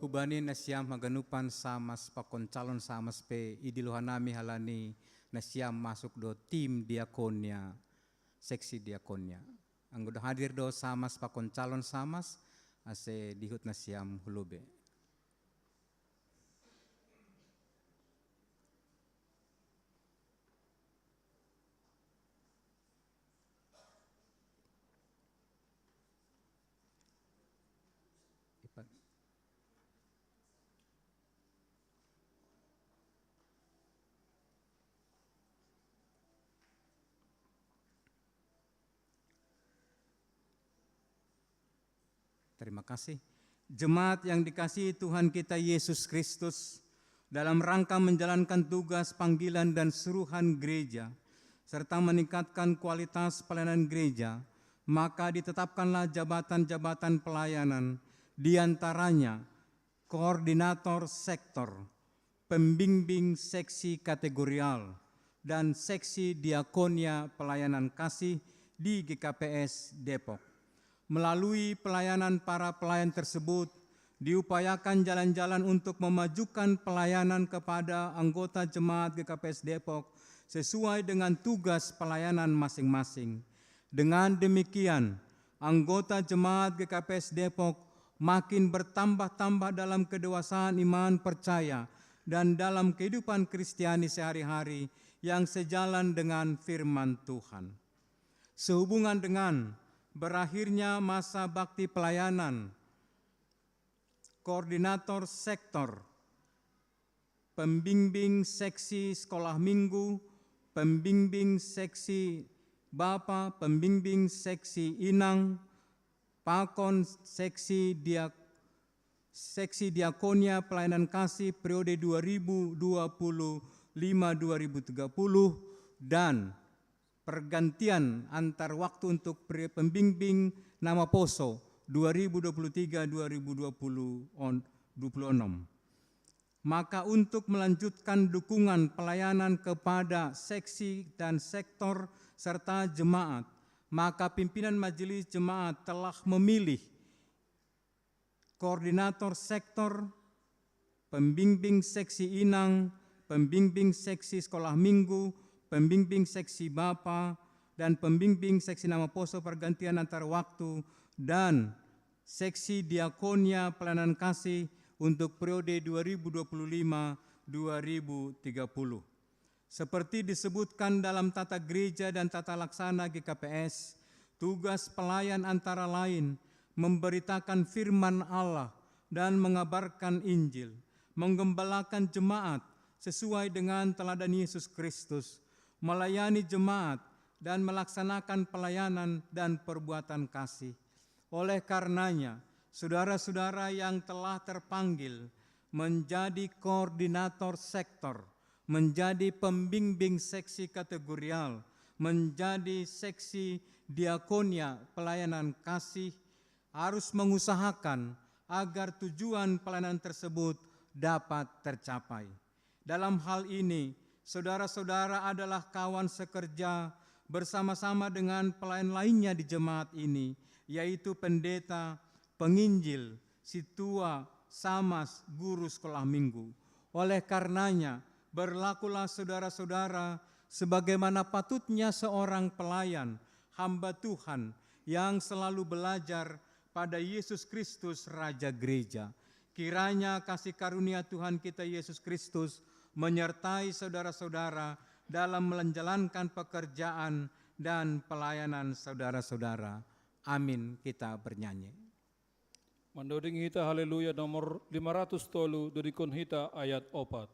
Hubani nasiam haganupan samas pakon calon samas pe idilohanami halani nasiam masuk do tim diakonia, seksi diakonia. Anggo do hadir do samas pakon calon samas, ase dihut nasiam hulube. Terima kasih. Jemaat yang dikasihi Tuhan kita Yesus Kristus, dalam rangka menjalankan tugas panggilan dan suruhan gereja, serta meningkatkan kualitas pelayanan gereja, maka ditetapkanlah jabatan-jabatan pelayanan, di antaranya koordinator sektor, pembimbing seksi kategorial, dan seksi diakonia pelayanan kasih di G K P S Depok. Melalui pelayanan para pelayan tersebut, diupayakan jalan-jalan untuk memajukan pelayanan kepada anggota jemaat G K P S Depok sesuai dengan tugas pelayanan masing-masing. Dengan demikian, anggota jemaat G K P S Depok makin bertambah-tambah dalam kedewasaan iman percaya dan dalam kehidupan Kristiani sehari-hari yang sejalan dengan firman Tuhan. Sehubungan dengan berakhirnya masa bakti pelayanan, koordinator sektor, pembimbing seksi sekolah minggu, pembimbing seksi bapa, pembimbing seksi inang, pakon seksi diak, seksi diakonia pelayanan kasih periode dua ribu dua puluh lima dua ribu tiga puluh, dan pergantian antar waktu untuk pembimbing na maposo dua ribu dua puluh tiga dua ribu dua puluh enam. Maka untuk melanjutkan dukungan pelayanan kepada seksi dan sektor serta jemaat, maka pimpinan majelis jemaat telah memilih koordinator sektor, pembimbing seksi inang, pembimbing seksi sekolah minggu, pembimbing seksi bapa, dan pembimbing seksi nama poso pergantian antar waktu dan seksi diakonia pelayanan kasih untuk periode dua ribu dua puluh lima dua ribu tiga puluh. Seperti disebutkan dalam tata gereja dan tata laksana G K P S, tugas pelayan antara lain memberitakan firman Allah dan mengabarkan Injil, menggembalakan jemaat sesuai dengan teladan Yesus Kristus, melayani jemaat, dan melaksanakan pelayanan dan perbuatan kasih. Oleh karenanya, saudara-saudara yang telah terpanggil menjadi koordinator sektor, menjadi pembimbing seksi kategorial, menjadi seksi diakonia pelayanan kasih, harus mengusahakan agar tujuan pelayanan tersebut dapat tercapai. Dalam hal ini, saudara-saudara adalah kawan sekerja bersama-sama dengan pelayan lainnya di jemaat ini, yaitu pendeta, penginjil, situa, samas, guru sekolah minggu. Oleh karenanya, berlakulah saudara-saudara sebagaimana patutnya seorang pelayan, hamba Tuhan yang selalu belajar pada Yesus Kristus, Raja Gereja. Kiranya kasih karunia Tuhan kita Yesus Kristus menyertai saudara-saudara dalam menjalankan pekerjaan dan pelayanan saudara-saudara. Amin. Kita bernyanyi. Mandoding hita haleluya nomor lima ratus tolu, dodikon hita ayat opat.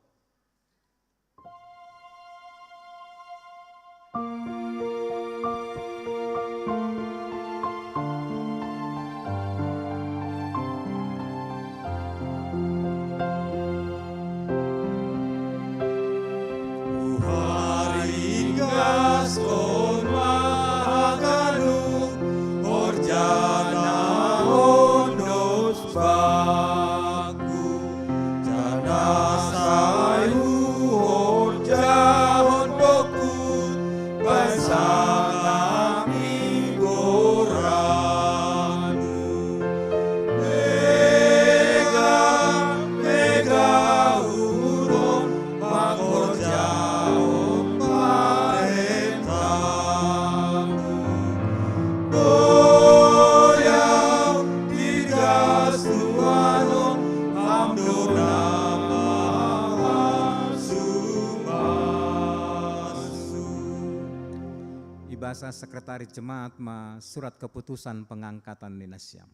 Ibasa Sekretaris Jemaat ma surat keputusan pengangkatan ninasiam.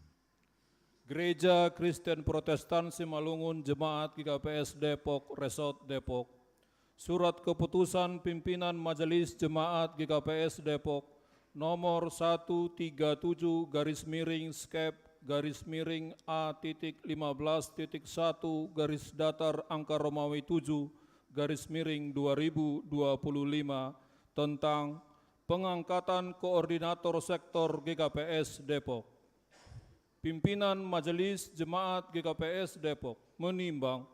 Gereja Kristen Protestan Simalungun, Jemaat G K P S Depok, Resort Depok. Surat keputusan pimpinan Majelis Jemaat G K P S Depok nomor satu tiga tujuh garis miring skep garis miring A titik lima belas titik satu garis datar angka Romawi tujuh garis miring dua ribu dua puluh lima tentang pengangkatan koordinator sektor G K P S Depok. Pimpinan Majelis Jemaat G K P S Depok menimbang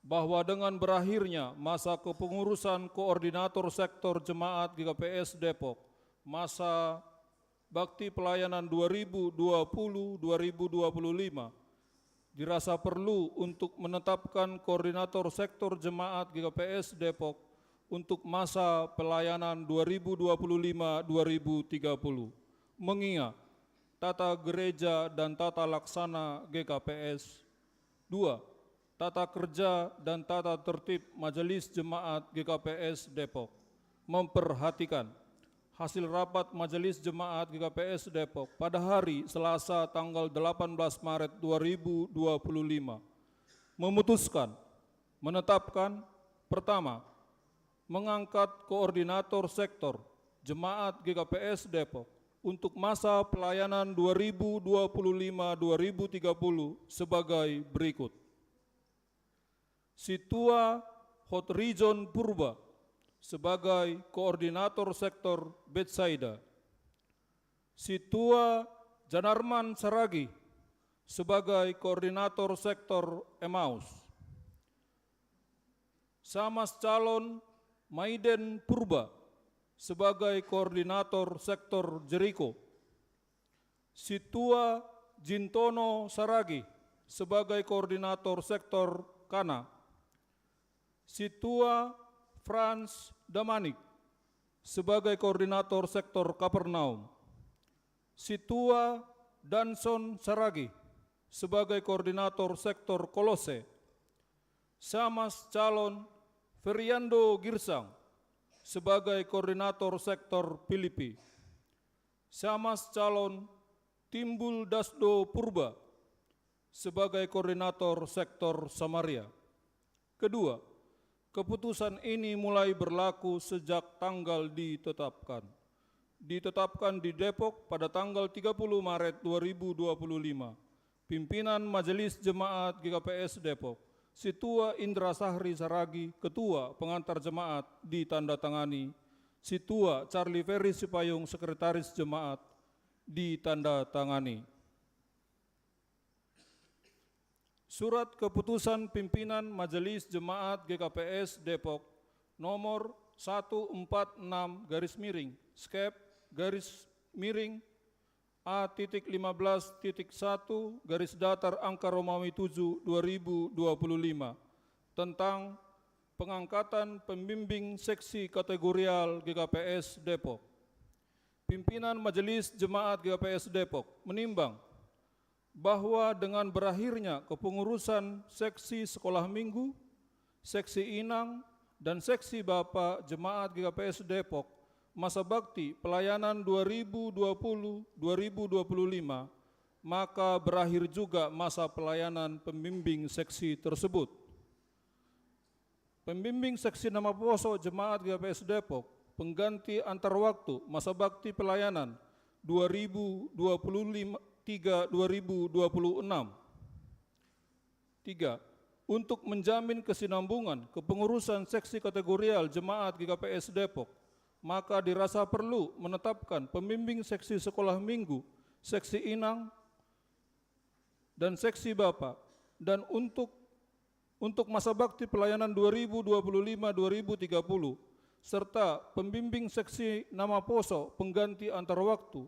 bahwa dengan berakhirnya masa kepengurusan koordinator sektor Jemaat G K P S Depok, masa bakti pelayanan dua ribu dua puluh dua ribu dua puluh lima, dirasa perlu untuk menetapkan koordinator sektor Jemaat G K P S Depok untuk masa pelayanan dua ribu dua puluh lima dua ribu tiga puluh. Mengingat tata gereja dan tata laksana G K P S. Dua, tata kerja dan tata tertib Majelis Jemaat G K P S Depok. Memperhatikan hasil rapat Majelis Jemaat G K P S Depok pada hari Selasa tanggal delapan belas Maret dua ribu dua puluh lima. Memutuskan, menetapkan, pertama, mengangkat koordinator sektor Jemaat G K P S Depok untuk masa pelayanan dua ribu dua puluh lima dua ribu tiga puluh sebagai berikut. Situa Hot Region Purba sebagai koordinator sektor Betsaida. Situa Janarman Saragi sebagai koordinator sektor Emmaus. Samas Calon Maiden Purba sebagai koordinator sektor Jeriko. Situa Jintono Saragi sebagai koordinator sektor Kana. Situa Frans Damanik sebagai koordinator sektor Kapernaum, Situa Danson Saragi sebagai koordinator sektor Kolose, Samas calon Feriando Girsang sebagai koordinator sektor Filipi, Samas calon Timbul Dasdo Purba sebagai koordinator sektor Samaria. Kedua, keputusan ini mulai berlaku sejak tanggal ditetapkan. Ditetapkan di Depok pada tanggal tiga puluh Maret dua ribu dua puluh lima. Pimpinan Majelis Jemaat G K P S Depok, Situa Indra Sahri Saragi, Ketua Pengantar Jemaat, ditandatangani. Situa Charlie Ferry Sipayung, Sekretaris Jemaat, ditandatangani. Surat Keputusan Pimpinan Majelis Jemaat G K P S Depok nomor satu empat enam garis miring skep garis miring A titik lima belas titik satu garis datar angka Romawi tujuh dua ribu dua puluh lima tentang pengangkatan pembimbing seksi kategorial G K P S Depok. Pimpinan Majelis Jemaat G K P S Depok menimbang bahwa dengan berakhirnya kepengurusan seksi sekolah minggu, seksi inang, dan seksi bapa Jemaat G K P S Depok, masa bakti pelayanan dua ribu dua puluh dua ribu dua puluh lima, maka berakhir juga masa pelayanan pembimbing seksi tersebut. Pembimbing seksi nama poso Jemaat G K P S Depok, pengganti antar waktu masa bakti pelayanan dua ribu dua puluh lima, tiga dua ribu dua puluh enam. Tiga, untuk menjamin kesinambungan kepengurusan seksi kategorial Jemaat G K P S Depok, maka dirasa perlu menetapkan pembimbing seksi sekolah minggu, seksi inang, dan seksi bapa, dan untuk untuk masa bakti pelayanan dua ribu dua puluh lima dua ribu tiga puluh, serta pembimbing seksi nama poso pengganti antar waktu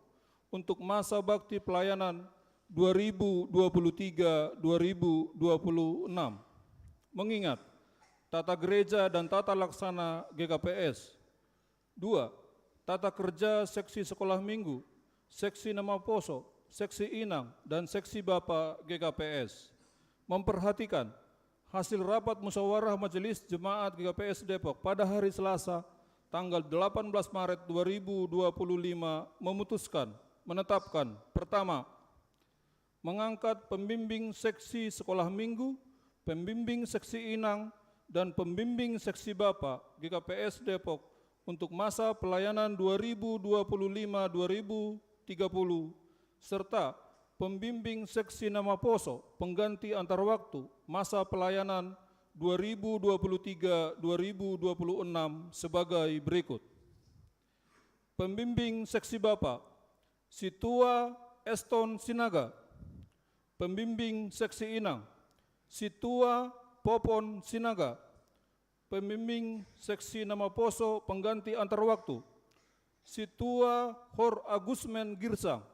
untuk masa bakti pelayanan dua ribu dua puluh tiga dua ribu dua puluh enam. Mengingat tata gereja dan tata laksana G K P S. Dua, tata kerja seksi sekolah minggu, seksi nama poso, seksi inang, dan seksi bapa G K P S. Memperhatikan hasil rapat musyawarah Majelis Jemaat G K P S Depok pada hari Selasa, tanggal delapan belas Maret dua ribu dua puluh lima, memutuskan, menetapkan, pertama, mengangkat pembimbing seksi sekolah minggu, pembimbing seksi inang, dan pembimbing seksi bapa G K P S Depok untuk masa pelayanan dua ribu dua puluh lima dua ribu tiga puluh, serta pembimbing seksi nama poso pengganti antar waktu masa pelayanan dua ribu dua puluh tiga dua ribu dua puluh enam sebagai berikut. Pembimbing seksi bapa, Situa Eston Sinaga. Pembimbing seksi inang, Situa Popon Sinaga. Pembimbing seksi nama poso pengganti antar waktu, Situa Hor Agusmen Girsang.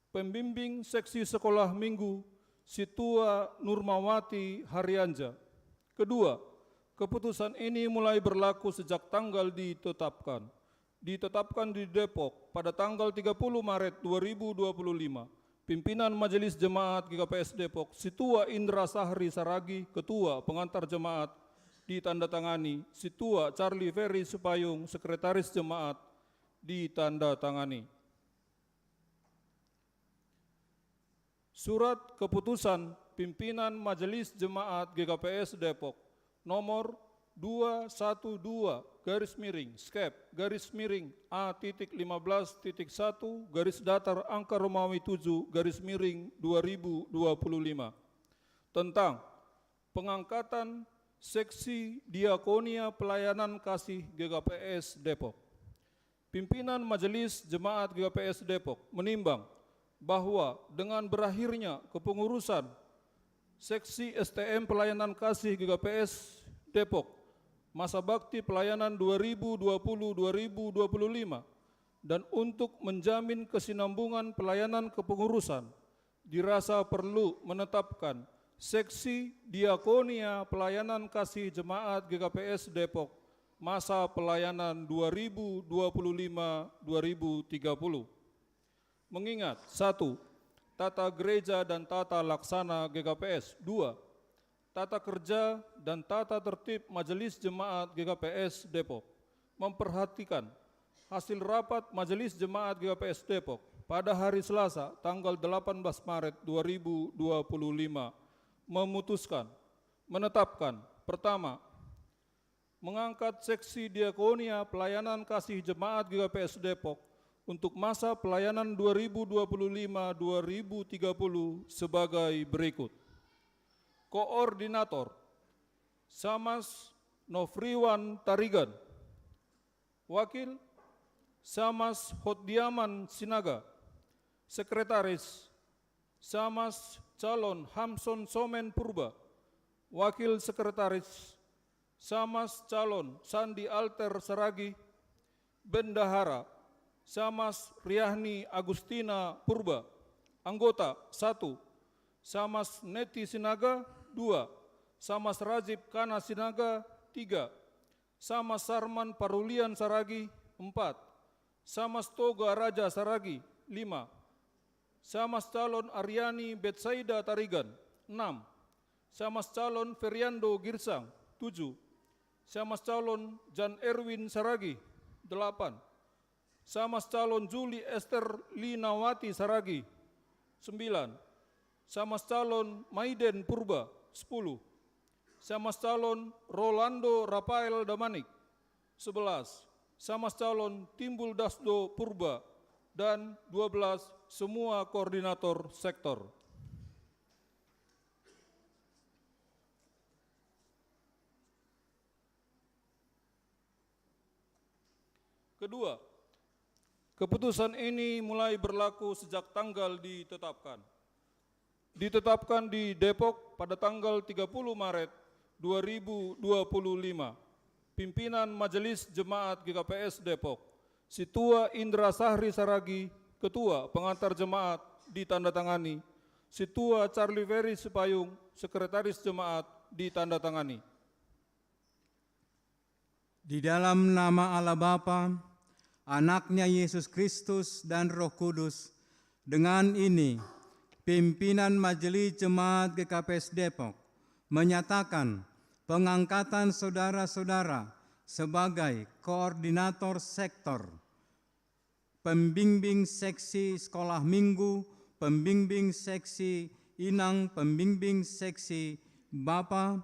Pembimbing seksi sekolah minggu, Situa Nurmawati Harianja. Kedua, keputusan ini mulai berlaku sejak tanggal ditetapkan. Ditetapkan di Depok pada tanggal tiga puluh Maret dua ribu dua puluh lima. Pimpinan Majelis Jemaat G K P S Depok, Situa Indra Sahri Saragi, Ketua Pengantar Jemaat, ditandatangani Situa Charlie Ferry Supayung, Sekretaris Jemaat, ditandatangani. Surat Keputusan Pimpinan Majelis Jemaat G K P S Depok nomor dua satu dua garis miring skep garis miring A titik lima belas titik satu garis datar angka Romawi tujuh garis miring dua ribu dua puluh lima tentang pengangkatan seksi diakonia pelayanan kasih G K P S Depok. Pimpinan Majelis Jemaat G K P S Depok menimbang bahwa dengan berakhirnya kepengurusan seksi S T M pelayanan kasih G K P S Depok masa bakti pelayanan dua ribu dua puluh dua ribu dua puluh lima dan untuk menjamin kesinambungan pelayanan kepengurusan, dirasa perlu menetapkan seksi diakonia pelayanan kasih Jemaat G K P S Depok masa pelayanan dua ribu dua puluh lima dua ribu tiga puluh. Mengingat, satu, tata gereja dan tata laksana G K P S. Dua, tata kerja dan tata tertib Majelis Jemaat G K P S Depok. Memperhatikan hasil rapat Majelis Jemaat G K P S Depok pada hari Selasa, tanggal delapan belas Maret dua ribu dua puluh lima, memutuskan, menetapkan, pertama, mengangkat Seksi Diakonia Pelayanan Kasih Jemaat G K P S Depok untuk masa pelayanan dua ribu dua puluh lima dua ribu tiga puluh sebagai berikut. Koordinator, Samas Nofriwan Tarigan. Wakil, Samas Hotdiaman Sinaga. Sekretaris, Samas calon Hamson Somen Purba. Wakil Sekretaris, Samas calon Sandi Alter Saragi. Bendahara, Samas Riahni Agustina Purba. Anggota, satu, Samas Neti Sinaga. Dua, Samas Rajib Kana Sinaga. Tiga, Samas Sarman Parulian Saragi. Empat, Samas Toga Raja Saragi. Lima, Samas calon Aryani Betsaida Tarigan. Enam, Samas calon Feriando Girsang. Tujuh, Samas calon Jan Erwin Saragi. Delapan, Samas calon Juli Ester Linawati Saragi. Sembilan, Samas calon Maiden Purba. Sepuluh, Samas calon Rolando Rafael Damanik. Sebelas, Samas calon Timbul Dasdo Purba. Dan dua belas, semua koordinator sektor. Kedua, keputusan ini mulai berlaku sejak tanggal ditetapkan. Ditetapkan di Depok pada tanggal tiga puluh Maret dua ribu dua puluh lima. Pimpinan Majelis Jemaat G K P S Depok, Situa Indra Sahri Saragi, Ketua Pengantar Jemaat, ditandatangani. Situa Charlie Ferry Sipayung, Sekretaris Jemaat, ditandatangani. Di dalam nama Allah Bapa, Anaknya Yesus Kristus, dan Roh Kudus, dengan ini, pimpinan Majelis Jemaat G K P S Depok menyatakan pengangkatan saudara-saudara sebagai koordinator sektor, pembimbing seksi sekolah minggu, pembimbing seksi inang, pembimbing seksi bapa,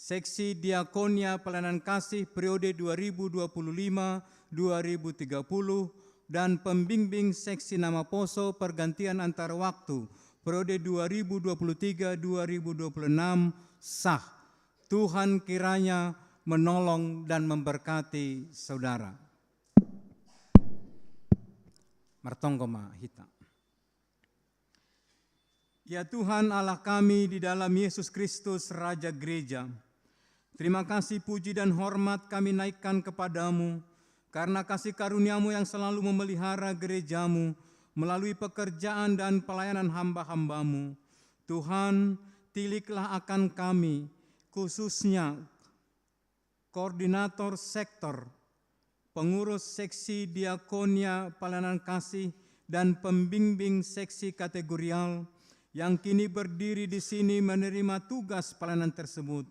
Seksi Diakonia Pelayanan Kasih periode dua ribu dua puluh lima dua ribu tiga puluh, dan pembimbing Seksi Nama Poso pergantian antar waktu periode dua ribu dua puluh tiga dua ribu dua puluh enam sah. Tuhan kiranya menolong dan memberkati saudara. Martonggo ma hita. Ya Tuhan Allah kami di dalam Yesus Kristus, Raja Gereja, terima kasih, puji, dan hormat kami naikkan kepada-Mu karena kasih karunia-Mu yang selalu memelihara gereja-Mu melalui pekerjaan dan pelayanan hamba-hamba-Mu. Tuhan, tiliklah akan kami, khususnya koordinator sektor, pengurus seksi diakonia pelayanan kasih, dan pembimbing seksi kategorial yang kini berdiri di sini menerima tugas pelayanan tersebut.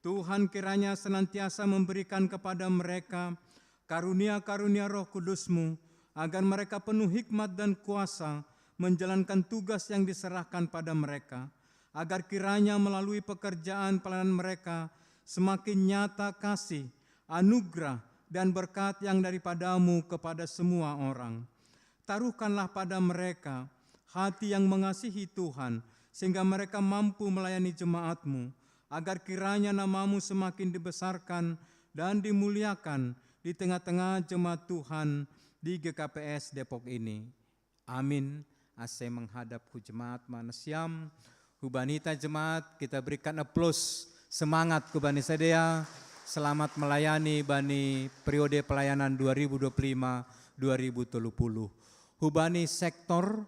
Tuhan, kiranya senantiasa memberikan kepada mereka karunia-karunia Roh Kudus-Mu, agar mereka penuh hikmat dan kuasa menjalankan tugas yang diserahkan pada mereka, agar kiranya melalui pekerjaan pelayanan mereka semakin nyata kasih, anugerah, dan berkat yang daripada-Mu kepada semua orang. Taruhkanlah pada mereka hati yang mengasihi Tuhan, sehingga mereka mampu melayani jemaat-Mu, agar kiranya nama-Mu semakin dibesarkan dan dimuliakan di tengah-tengah jemaat Tuhan di G K P S Depok ini. Amin. Ase menghadap ku jemaat ma nasiam. Hubani ita jemaat, kita berikan aplaus semangat ku bani sadea. Selamat melayani bani periode pelayanan dua ribu dua puluh lima dua ribu tiga puluh. Hubani sektor,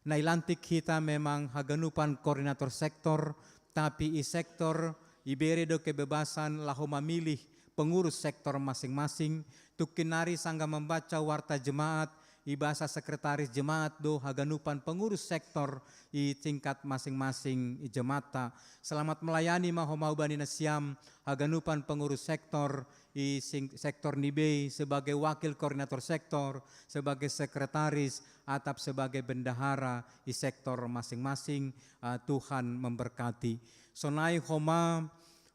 nai lantik hita memang haganupan koordinator sektor, tapi i sektor Ibere do kebebasan laho mamilih pengurus sektor masing-masing, tu kinari sanggah mambaca warta jemaat, ibasa sekretaris jemaat do haganupan pengurus sektor i tingkat masing-masing i jemaatta. Selamat melayani ma homa hubani nasiam haganupan pengurus sektor i sing-, sektor ni bei, sebagai wakil koordinator sektor, sebagai sekretaris, atap sebagai bendahara i sektor masing-masing. Ah, Tuhan memberkati. Sonai homa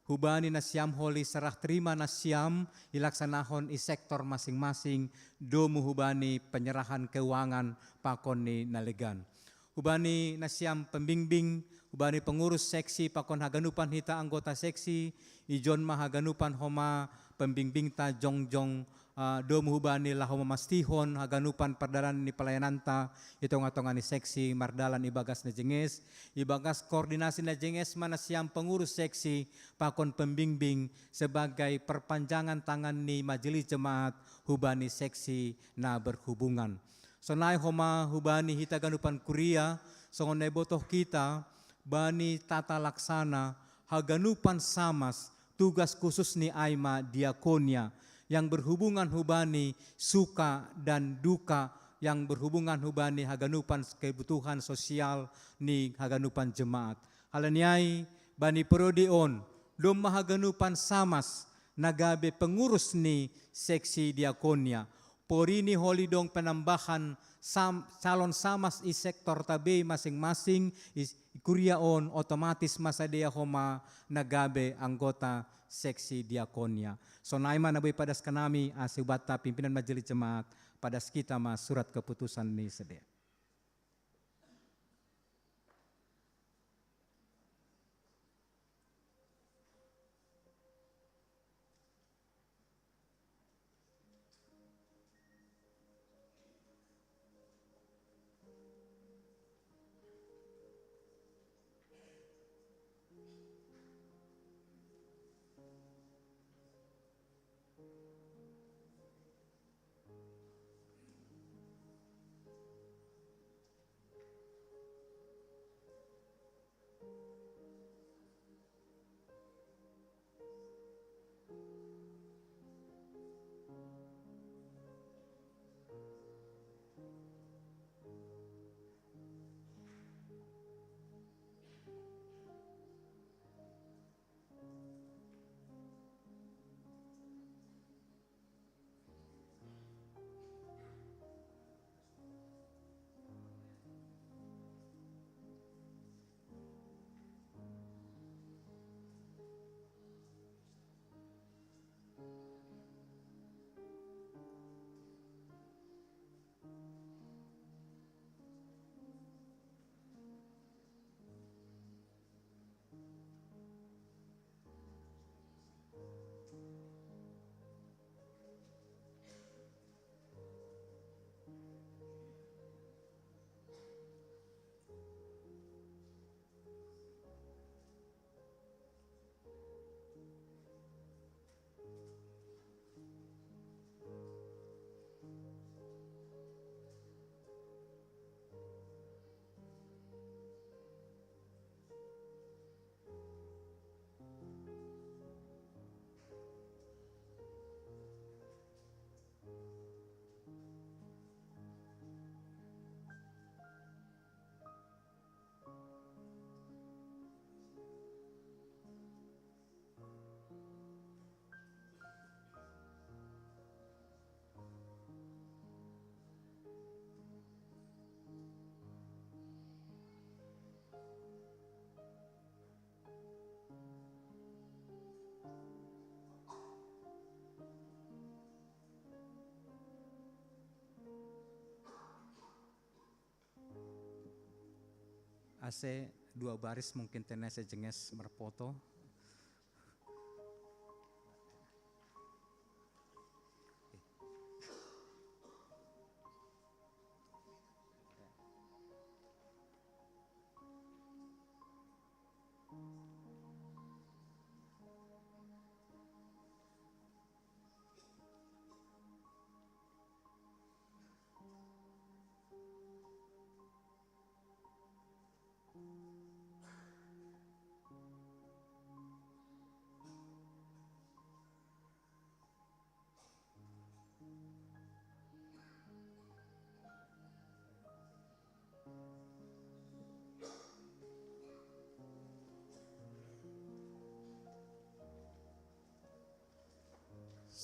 hubani nasiam holi serah terima nasiam ilaksanahon i sektor masing-masing, domu hubani penyerahan keuangan pakon ni na legan. Hubani nasiam pembimbing, hubani pengurus seksi pakon haganupan hita anggota seksi, ijon ma haganupan homa pembimbingta jongjong, ah, domu hubani laho mamastihon haganupan pardalanan ni pelayananta i tonga-tonga ni seksi mardalan ibagas na jenges, ibagas koordinasi na jenges ma nasiam pengurus seksi pakon pembimbing sebagai perpanjangan tangan ni majelis jemaat hubani seksi na berhubungan. Sonai homa hubani hita ganupan kuria, songon na ibotoh hita, bani tata laksana, haganupan samas, tugas khusus ni ai ma diakonia, yang berhubungan hubani suka dan duka, yang berhubungan hubani haganupan kebutuhan sosial ni haganupan jemaat. Halani ai, bani periode on, domma haganupan samas na gabe pengurus ni seksi diakonia. Porini holi dong penambahan sam-, calon samas i sektor tabei masing-masing, i kuria on otomatis ma sadea homa na gabe anggota seksi diakonia. Sonai ma na boi padaskan nami, ase ubatta pimpinan majelis jemaat, padas kita ma surat keputusan ni sadea. Ase dua baris mungkin tenai sejenges marpoto.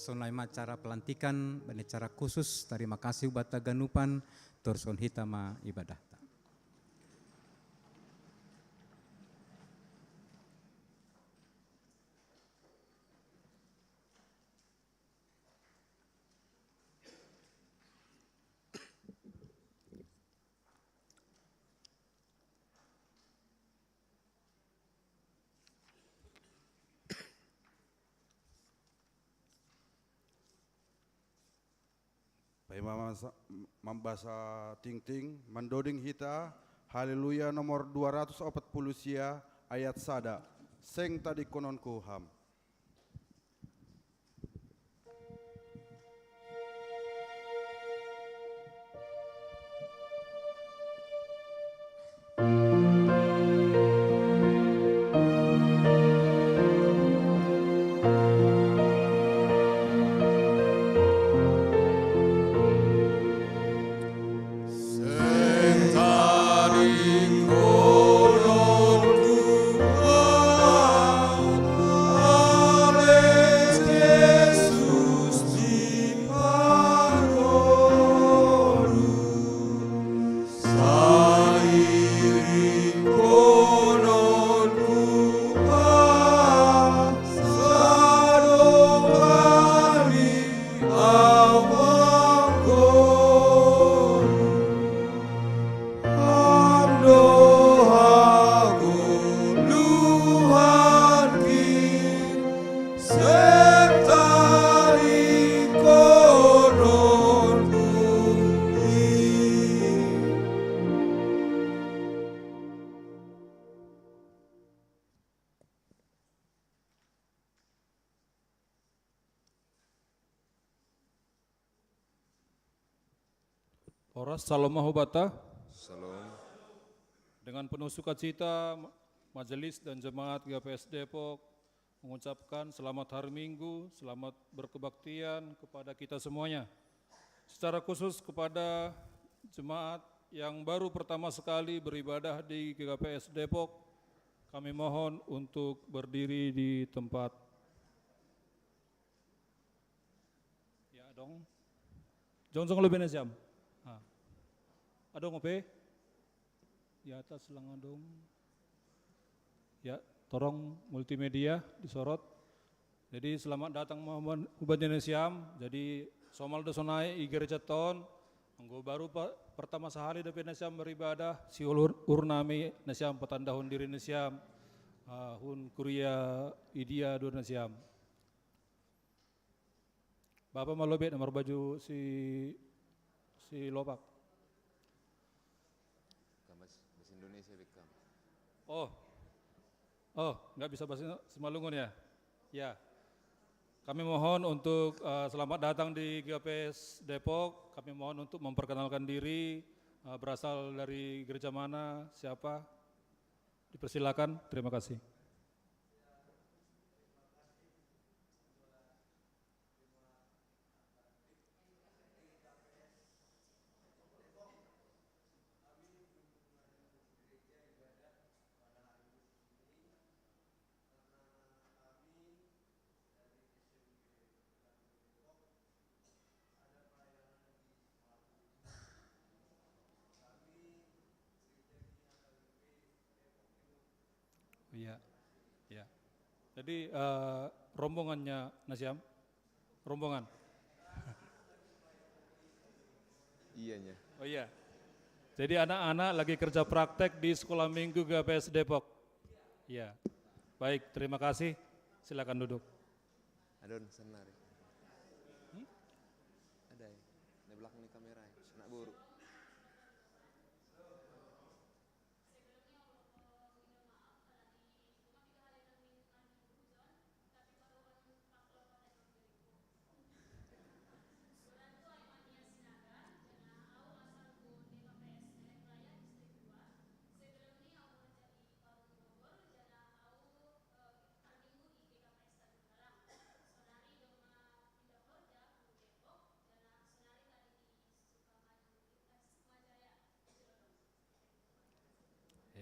Sonai ma acara pelantikan, bani acara khusus, tarima kasih ubat ganupan, torson hita ma ibadah. Pai mambasa, mambasa tingting, mandoding hita, Haleluya nomor dua ratus opat puluh sia, ayat sada. Seng tadingkononku ham. Oras, salom ma hubata. Salom. Dengan penuh sukacita, ma-, majelis dan jemaat G K P S Depok mengucapkan selamat hari Minggu, selamat berkebaktian kepada kita semuanya. Secara khusus kepada jemaat yang baru pertama sekali beribadah di G K P S Depok, kami mohon untuk berdiri di tempat. Ya, adong. Jongjong lebih nasiam. Ah. Adong ope? Di atas lang adong. Ya, torong multimedia disorot. Jadi selamat datang ma-, ma-, ubat nasiam. Jadi somal do sonai i gereja ton. Anggo baru pa-, pertama sahali dope nasiam beribadah, siulur-, ur nami nasiam patandahon diri nasiam. Ah, hun kuria idia do nasiam. Bapa ma lobet na marbaju si, si lopak. Kam bahasa, bahasa Indonesia be kam. Oh. Oh, nggak bisa bahasa Simalungun ya? Ya. Kami mohon untuk, eh, selamat datang di G K P S Depok. Kami mohon untuk memperkenalkan diri, eh, berasal dari gereja mana, siapa? Dipersilakan. Terima kasih. Iya, iya. Jadi, eh, rombongannya nasiam? Rombongan? Iyanya. Oh iya. Jadi anak-anak lagi kerja praktek di Sekolah Minggu G K P S Depok. Iya. Baik, terima kasih. Silakan duduk. Adon, sana ri. Hmm? Ada ya. Di belakang ni kamera ya. Sana buru.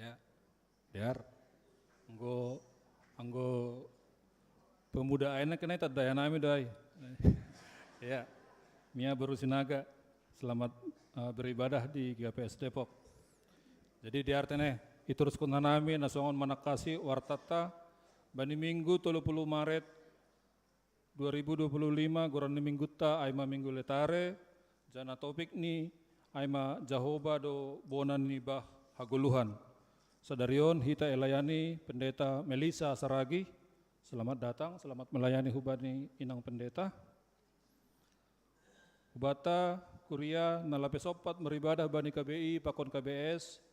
Ya, biar. Anggo, anggo pemuda aina kena tadaya nami dai. Ya, Mia Boru Sinaga, selamat eh, beribadah di G K P S Depok. Jadi di artene, itu ruskun hanami nasongon manangkasi wartatta, bani Minggu tolu puluh Maret dua ribu dua puluh lima, goran ni Mingguta aima Minggu Letare, jana topik ni aima Jahoba do bona ni bah hagoluhan. Sadarion hita elayani Pendeta Melisa Saragi. Selamat datang, selamat melayani hubani Inang Pendeta. Hubata kuria na lape sompat meribadah bani K B I pakon K B S,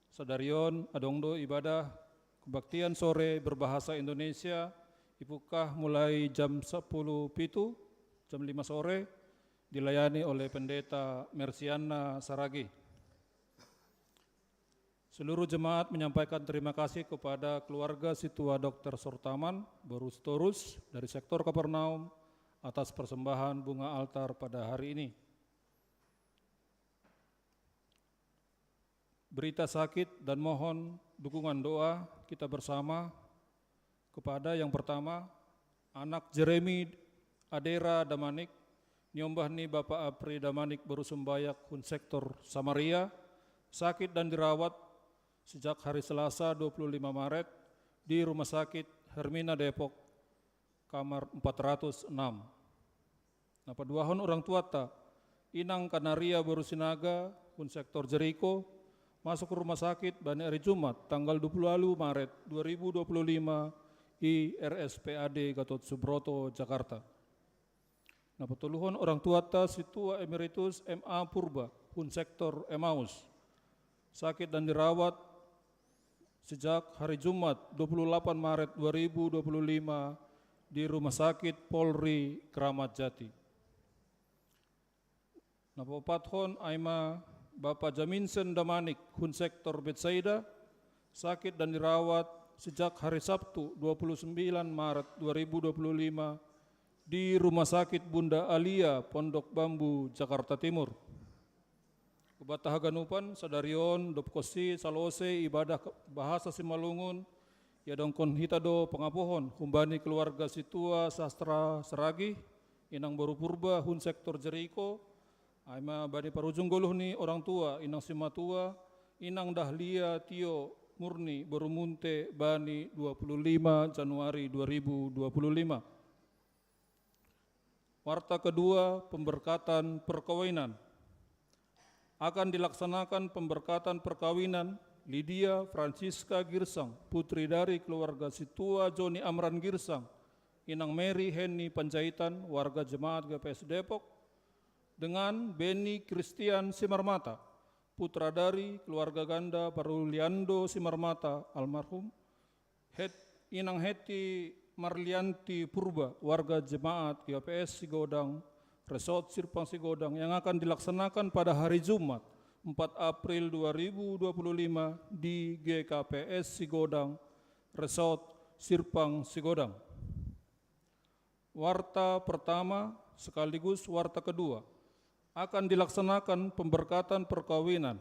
sadarion adong do ibadah kebaktian sore berbahasa Indonesia, ipukah mulai jam sepuluh pitu, jam lima sore, dilayani oleh Pendeta Mersiana Saragi. Seluruh jemaat menyampaikan terima kasih kepada keluarga Situa Doktor Sortaman Borus Torus dari sektor Kapernaum atas persembahan bunga altar pada hari ini. Berita sakit dan mohon dukungan doa kita bersama kepada yang pertama, anak Jeremy Adera Damanik, niombah ni Bapak Apri Damanik Borusumbayak hun sektor Samaria, sakit dan dirawat sejak hari Selasa dua puluh lima Maret di Rumah Sakit Hermina Depok, kamar empat ratus enam. Na paduahon orang tuata, Inang Kanaria Borusinaga, hun sektor Jeriko, masuk rumah sakit bani hari Jumat tanggal dua puluh Maret dua ribu dua puluh lima i R S P A D Gatot Subroto, Jakarta. Na patoluhon orang tuata Situa Emeritus M A Purba, hun sektor Emmaus, sakit dan dirawat sejak hari Jumat dua puluh delapan Maret dua ribu dua puluh lima di Rumah Sakit Polri Kramat Jati. Na paopathon aima Bapak Jaminsen Damanik, hun sektor Betsaida, sakit dan dirawat sejak hari Sabtu dua puluh sembilan Maret dua ribu dua puluh lima di Rumah Sakit Bunda Alia, Pondok Bambu, Jakarta Timur. Hubata haganupan sadarion, dobkonsi salose ibadah ke-, bahasa Simalungun, iadongkon hita do pangapuhon humbani keluarga Situa Sastra Saragi, Inang Boru Purba, hun sektor Jeriko, aima bani parujung goluh ni orang tua, Inang Simatua, Inang Dahlia Tio Murni Boru Munte, bani dua puluh lima Januari dua ribu dua puluh lima. Warta kedua, pemberkatan perkawinan. Akan dilaksanakan pemberkatan perkawinan Lydia Francisca Girsang, putri dari keluarga Situa Joni Amran Girsang, Inang Mary Henny Panjaitan, warga jemaat G P S Depok, dengan Benny Christian Simarmata, putra dari keluarga ganda Paruliando Simarmata almarhum, Het-, Inang Heti Marlianti Purba, warga jemaat G P S Sigodang, Resort Sirpang Sigodang, yang akan dilaksanakan pada hari Jumat, empat April dua ribu dua puluh lima, di G K P S Sigodang, Resort Sirpang Sigodang. Warta pertama sekaligus warta kedua, akan dilaksanakan pemberkatan perkawinan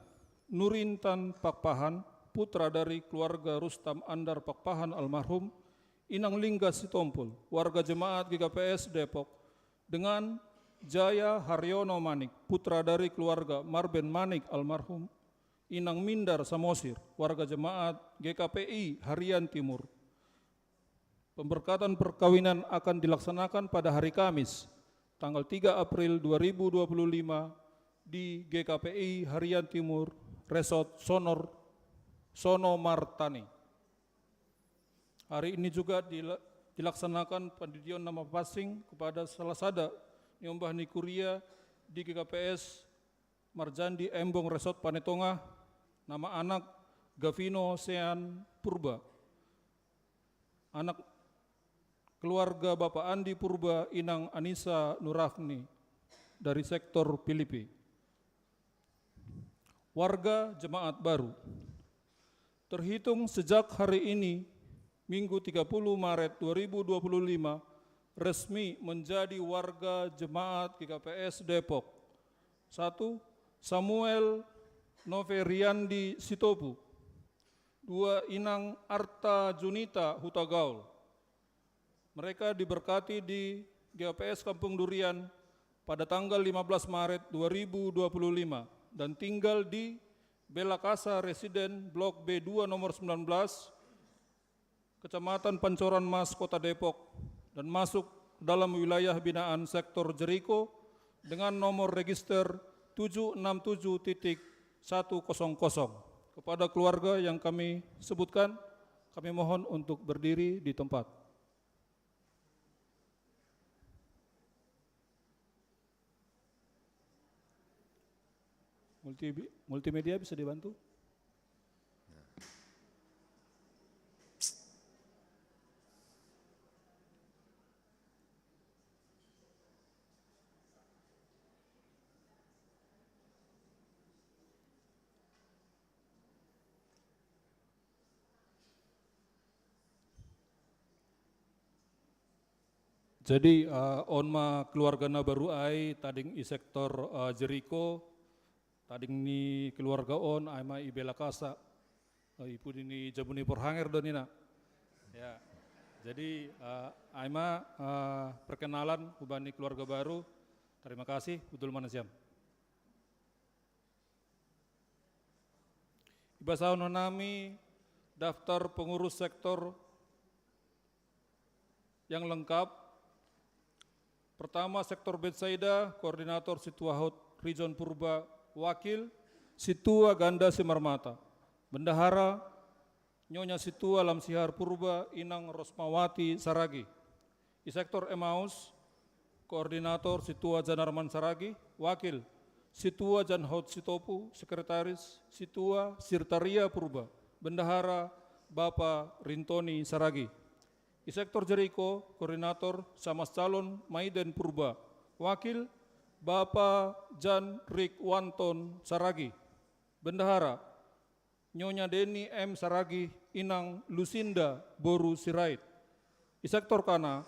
Nurintan Pakpahan, putra dari keluarga Rustam Andar Pakpahan almarhum, Inang Lingga Sitompul, warga jemaat G K P S Depok, dengan Jaya Haryono Manik, putra dari keluarga Marben Manik almarhum, Inang Mindar Samosir, warga jemaat G K P I Harian Timur. Pemberkatan perkawinan akan dilaksanakan pada hari Kamis, tanggal tiga April dua ribu dua puluh lima, di G K P I Harian Timur, Resort Sonor, Sono Martani. Hari ini juga dila-, dilaksanakan pandidion nama passing kepada salah sada niombah ni kuria di G K P S Marjandi Embong Resort Pane Tongah, nama anak Gavino Sean Purba. Anak keluarga Bapak Andi Purba, Inang Anissa Nurafni dari sektor Pilipi. Warga jemaat baru. Terhitung sejak hari ini, Minggu tiga puluh Maret dua ribu dua puluh lima, resmi menjadi warga jemaat G K P S Depok. Satu, Samuel Noveriandi Sitopu. Dua, Inang Arta Junita Hutagaul. Mereka diberkati di G K P S Kampung Durian pada tanggal lima belas Maret dua ribu dua puluh lima dan tinggal di Belakasa Residen Blok B dua nomor sembilan belas, Kecamatan Pancoran Mas, Kota Depok, dan masuk dalam wilayah binaan Sektor Jeriko dengan nomor register tujuh enam tujuh titik satu kosong kosong. Kepada keluarga yang kami sebutkan, kami mohon untuk berdiri di tempat. Multi-, multimedia bisa dibantu? Jadi, eh, on ma keluarga na baru ai, tading i sektor, eh, Jeriko, tading ni keluarga on, ai ma i Belakasa, eh, i pudi ni jabu ni porhanger do nina. Ya. Jadi, eh, ai ma, eh, perkenalan hubani keluarga baru. Terima kasih, udul ma nasiam. Ibasahon nami daftar pengurus sektor yang lengkap. Pertama, sektor Betsaida, koordinator Situa Hot Region Purba, wakil Situa Ganda Simarmata. Bendahara, Nyonya Situa Lamsihar Purba, Inang Rosmawati Saragi. I sektor Emaus, koordinator Situa Janarman Saragi, wakil Situa Janhot Sitopu, sekretaris Situa Sirtaria Purba, bendahara Bapa Rintoni Saragi. I sektor Jeriko, koordinator Samas Calon Maiden Purba, wakil Bapa Jan Rik Wanton Saragi, bendahara Nyonya Deni M Saragi, Inang Lusinda boru Sirait. I sektor Kana,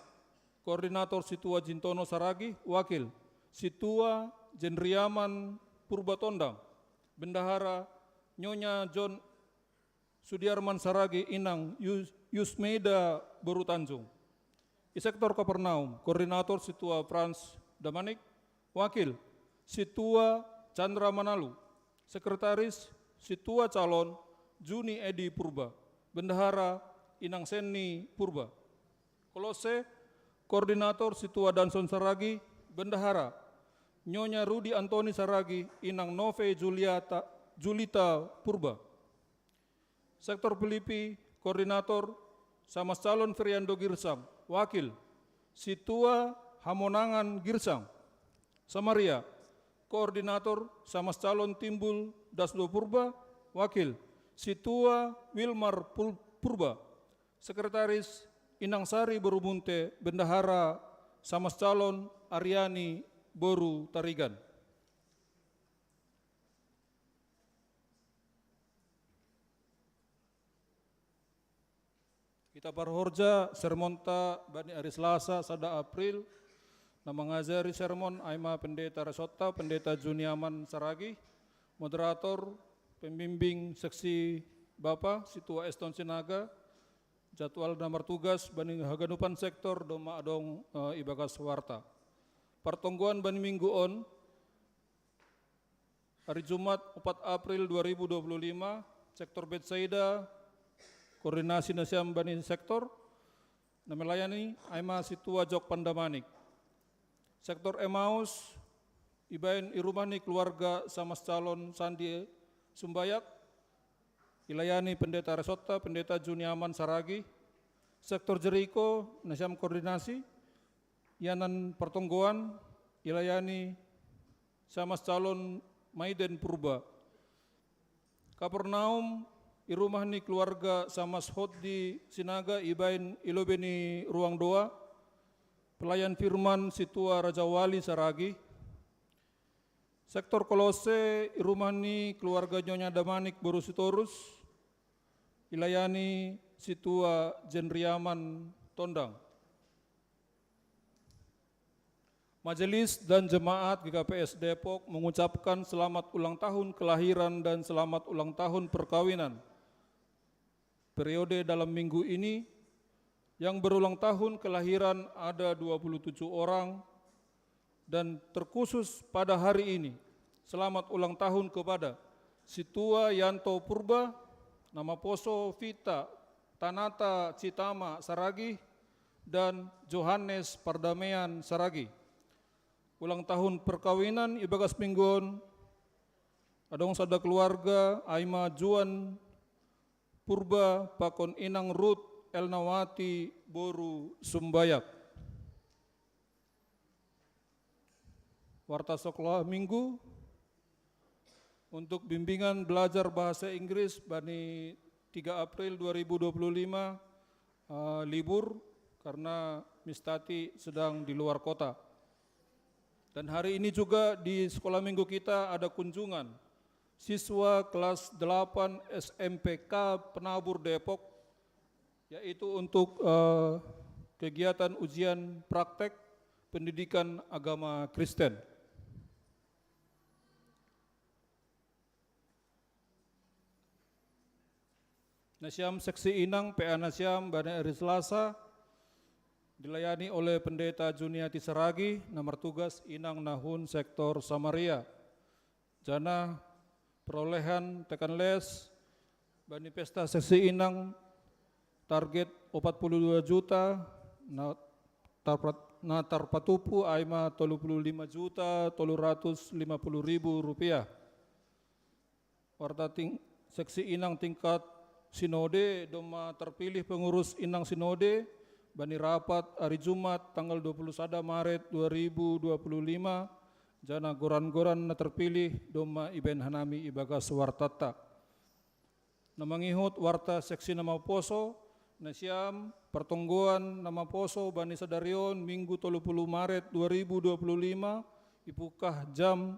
koordinator Situa Jintono Saragi, wakil Situa Jenriaman Purba Tondang, bendahara Nyonya John Sudiarman Saragi, Inang Yus-, Yusmeida boru Tanjung. I sektor Kapernaum, koordinator Situa Frans Damanik, wakil Situa Chandra Manalu, sekretaris Situa Calon Juni Edi Purba, bendahara Inang Senni Purba. Kolose, koordinator Situa Danson Saragi, bendahara Nyonya Rudi Antoni Saragi, Inang Nove Juliata, Julita Purba. Sektor Filipi, koordinator Samas Calon Feriando Girsang, wakil Situa Hamonangan Girsang. Samaria, koordinator Samas Calon Timbul Dasdo Purba, wakil Situa Wilmar Pul-, Purba. Sekretaris Inang Sari Boru Munte, bendahara Samas Calon Ariani Boru Tarigan. Kita parhorja sermonta bani ari Selasa sada April, na mangajari sermon ai ma Pendeta Resotta, Pendeta Juniaman Saragi, moderator, pembimbing seksi Bapa, Situa Eston Sinaga, jadwal na martugas bani haganupan sektor do ma adong, eh, ibagas warta. Partonggoan bani minggu on, hari Jumat, opat April dua ribu dua puluh lima, sektor Betsaida, koordinasi nasiam bani sektor, na melayani ai ma Situa Jok Pandamanik. Sektor Emaus, ibaen i rumah ni keluarga Samas Calon Sandi Sumbayak, ilayani Pendeta Resotta, Pendeta Juniaman Saragi. Sektor Jeriko, nasiam koordinasi, ianan partonggoan, ilayani Samas Calon Maiden Purba. Kapernaum, i rumah ni keluarga Samas Hot di Sinaga, ibaen i lobei ni ruang doa, pelayan firman Situa Raja Wali Saragi. Sektor Kolose, i rumah ni keluarga Nyonya Damanik boru Sitorus, ilayani Situa Jenriaman Tondang. Majelis dan jemaat G K P S Depok mengucapkan selamat ulang tahun kelahiran dan selamat ulang tahun perkawinan. Periode dalam minggu ini, Yang berulang tahun kelahiran ada dua puluh tujuh orang, dan terkhusus pada hari ini, selamat ulang tahun kepada Situa Yanto Purba, Namaposo Vita Tanata Citama Saragi, dan Johannes Pardamean Saragi. Ulang tahun perkawinan ibagas minggu on, adong sada keluarga, Aima Juan Purba pakon Inang Ruth Elnawati boru Sumbayak. Warta sekolah minggu untuk bimbingan belajar bahasa Inggris bani tiga April dua ribu dua puluh lima, eh, libur karena Miss Tati sedang di luar kota. Dan hari ini juga di sekolah minggu kita ada kunjungan siswa kelas delapan S M P K Penabur Depok, yaitu untuk, eh, kegiatan ujian praktek pendidikan agama Kristen. Nasiam seksi inang P A Nasiam bani hari Selasa dilayani oleh Pendeta Juniati Saragi, nomor tugas inang nahun sektor Samaria. Jana perolehan tekan les bani pesta seksi inang target opat puluh dua juta, na tarpat-, na tarpatupu Aima tolu puluh lima juta tolu ratus lima puluh ribu rupiah. Warta ting-, seksi inang tingkat sinode domma terpilih pengurus inang sinode bani rapat hari Jumat tanggal dua puluh sada Maret dua ribu dua puluh lima, jana goran-goran na terpilih domma ibaen hanami ibagas wartatta. Na mangihut warta seksi Namaposo, nasiam pertonggoan Namaposo bani sadari on Minggu tolu puluh Maret dua ribu dua puluh lima, ipukah jam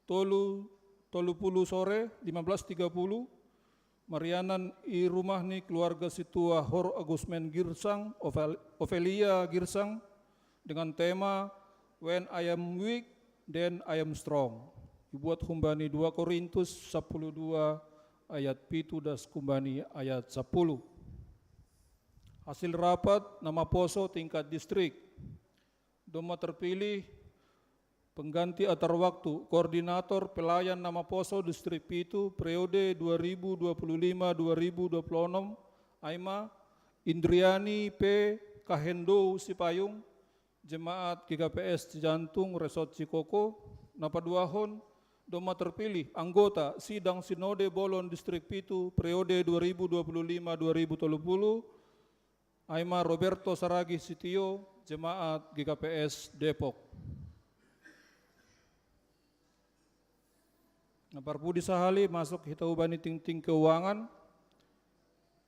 tolu, tolu puluh sore, lima belas tiga puluh, marianan i rumah ni keluarga Situa Hor Agusmen Girsang, Ovel-, Ovelia Girsang, dengan tema When I am weak, then I am strong. Ibuat humbani dua Korintus sepuluh dua ayat pitu das kumbani ayat sepuluh. Hasil rapat Namaposo tingkat distrik. Domma terpilih pengganti atar waktu, koordinator pelayan Namaposo Distrik pitu periode dua ribu dua puluh lima dua ribu dua puluh enam, Aima Indriani P Kahendou Sipayung, Jemaat G K P S Cijantung Resort Cikoko, na paduahon, domma terpilih anggota Sidang Sinode Bolon Distrik pitu periode dua ribu dua puluh lima dua ribu tolu puluh, Aima Roberto Saragi Sitio, Jemaat G K P S Depok. Na parpudi sahali masuk hita hubani tingting keuangan.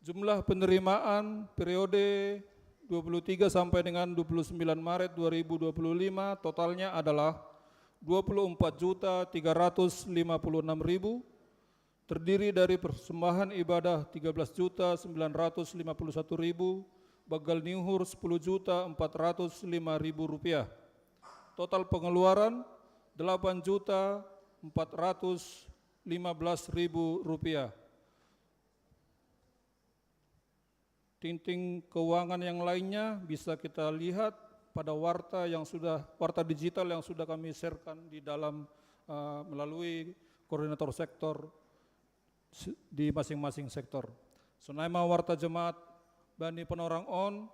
Jumlah penerimaan periode dua puluh tiga sampai dengan dua puluh sembilan Maret dua ribu dua puluh lima totalnya adalah dua puluh empat juta tiga ratus lima puluh enam ribu, terdiri dari persembahan ibadah tiga belas juta sembilan ratus lima puluh satu ribu, bagal niuhur sepuluh juta empat ratus lima ribu rupiah. Total pengeluaran delapan juta empat ratus lima belas ribu rupiah. Tingting keuangan yang lainnya bisa kita lihat pada warta yang sudah, warta digital yang sudah kami sharekan di dalam, eh, melalui koordinator sektor si-, di masing-masing sektor. Sonai ma warta jemaat bani panorang on,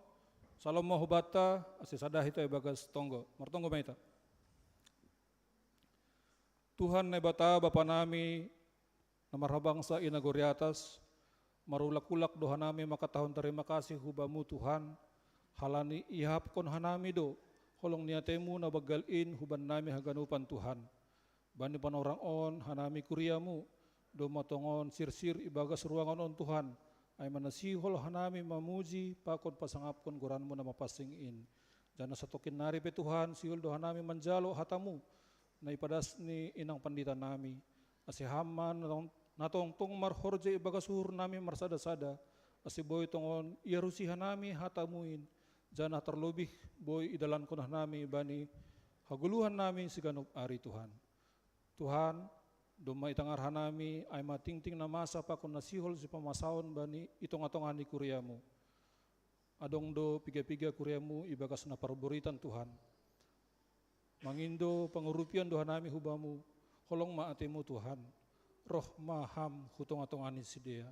salom ma hubanta, ase sada hita ibagas tonggo. Martonggo ma hita. Tuhan Naibata Bapa nami, na marhabangsa i nagori atas, marulak-ulak do hanami mangkatahon tarima kasih hu Bamu Tuhan, halani iahapkon hanami do holong ni atei-Mu na banggal in hubannami haganupan Tuhan. Bani panorang on hanami kuria-Mu, domma tongon sirsir ibagas ruangan on Tuhan, ai ma na sihol hanami mamuji pakon pasangapkon goran-Mu na mapansing in. Janah satongkin nari pe Tuhan, sihol do hanami manjalo hata-Mu, na ipadas ni inang pandita nami, ase Ham ma na tong-, na tongtong marhorja ibagas uhur nami marsada-sada, ase boi tongon iarusi hanami hata-Mu in, janah tarlobih boi idalankon hanami bani hagoluhan nami siganup ari Tuhan. Tuhan, domma itangar hanami, ai ma tingting na masa pakon na sihol sipamasaon bani i tonga-tonga ni kuria-Mu. Adong do piga-piga kuriamu ibagas na parboritan Tuhan. Mangindo pangurupian do hanami hubamu, holong ma atemu Tuhan, roh ma ham hu tonga-tonga ni sidea.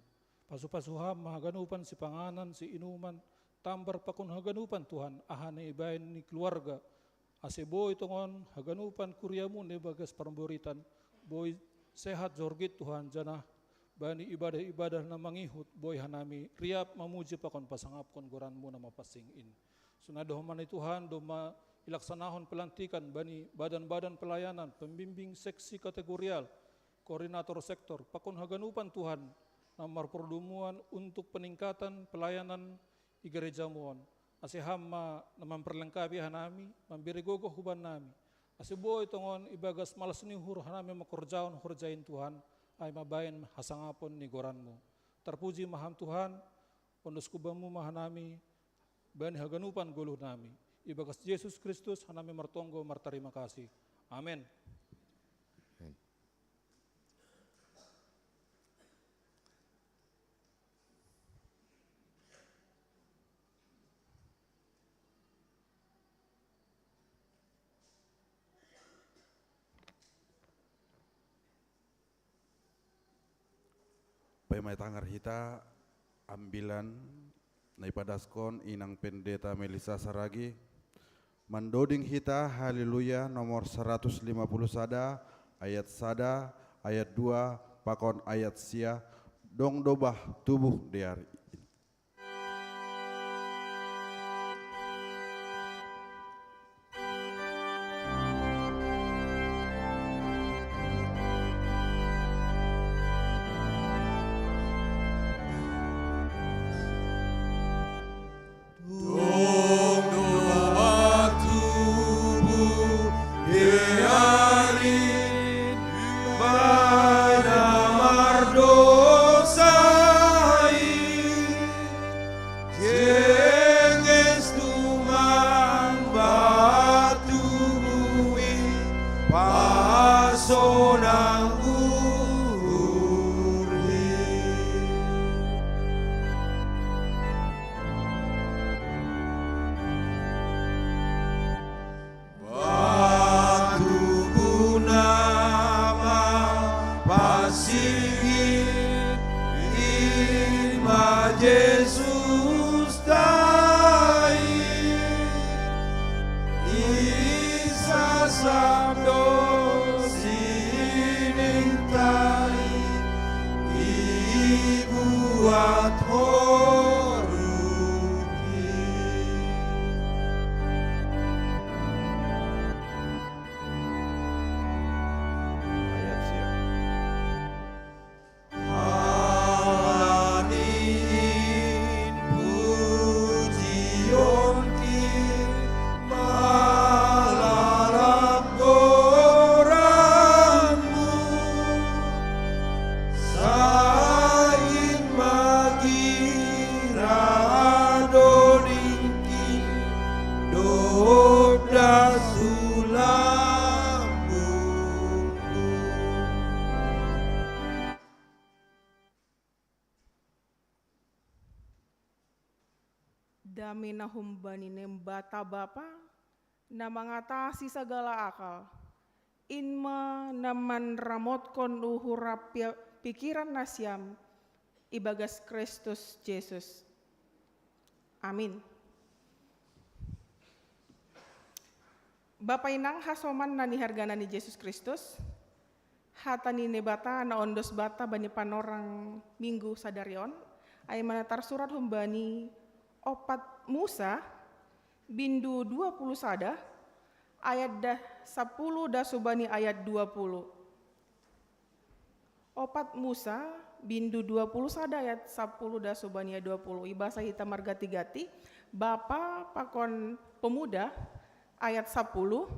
Pasu-pasu ham ma haganupan sipanganan, siinuman, tambar pakon haganupan Tuhan, aha na ibaen ni keluarga, ase boi tongon haganupan kuriamu na ibagas parboritan, boi sehat jorgit Tuhan, janah bani ibadah-ibadah na mangihut boi hanami riap mamuji pakon pasangapkon goranmu na mapansing in. Sonai do homa ni Tuhan, domma ilaksanahon pelantikan bani badan-badan pelayanan, pembimbing seksi kategorial, koordinator sektor, pakon haganupan Tuhan, na marpardomuan untuk peningkatan pelayanan i gerejamu on. Ase ham ma na mamperlengkapi hanami, mambere gogoh hubannami. Ase boi tongon ibagas malas ni uhur hanami mangkorjahon horja in Tuhan, ai mabaen hasangapon ni goranmu. Tarpuji ma ham Tuhan, ondos hubamu ma hanami, bani haganupan goluh nami. Ibagas Jesus Kristus hanami martonggo martarima kasih. Amen. Paima itangar hita ambilan na ipadaskon inang pendeta Melissa Saragi, mandoding hita Haleluya nomor saratus lima puluh sada, ayat sada, ayat dua, pakon ayat sia, dong dobah tubuh dear. Dame na humbani Naibata Bapa, na mangatasi sagala akal, in ma na manramotkon uhur pi-, pikiran nasiam ibagas Kristus Jesus. Amin. Bapa inang hasoman na nihargana ni Jesus Kristus, hata ni Naibata na ondos banta bani panorang Minggu sadari on, ai ma na tarsurat humbani Opat Musa, bindu dua puluh sada, ayat da sapuluh da subani ayat dua puluh. Opat Musa, bindu dua puluh sada ayat sapuluh da subani ayat dua puluh. Ibasa hita margati-gati, bapa pakon pemuda, ayat sapuluh,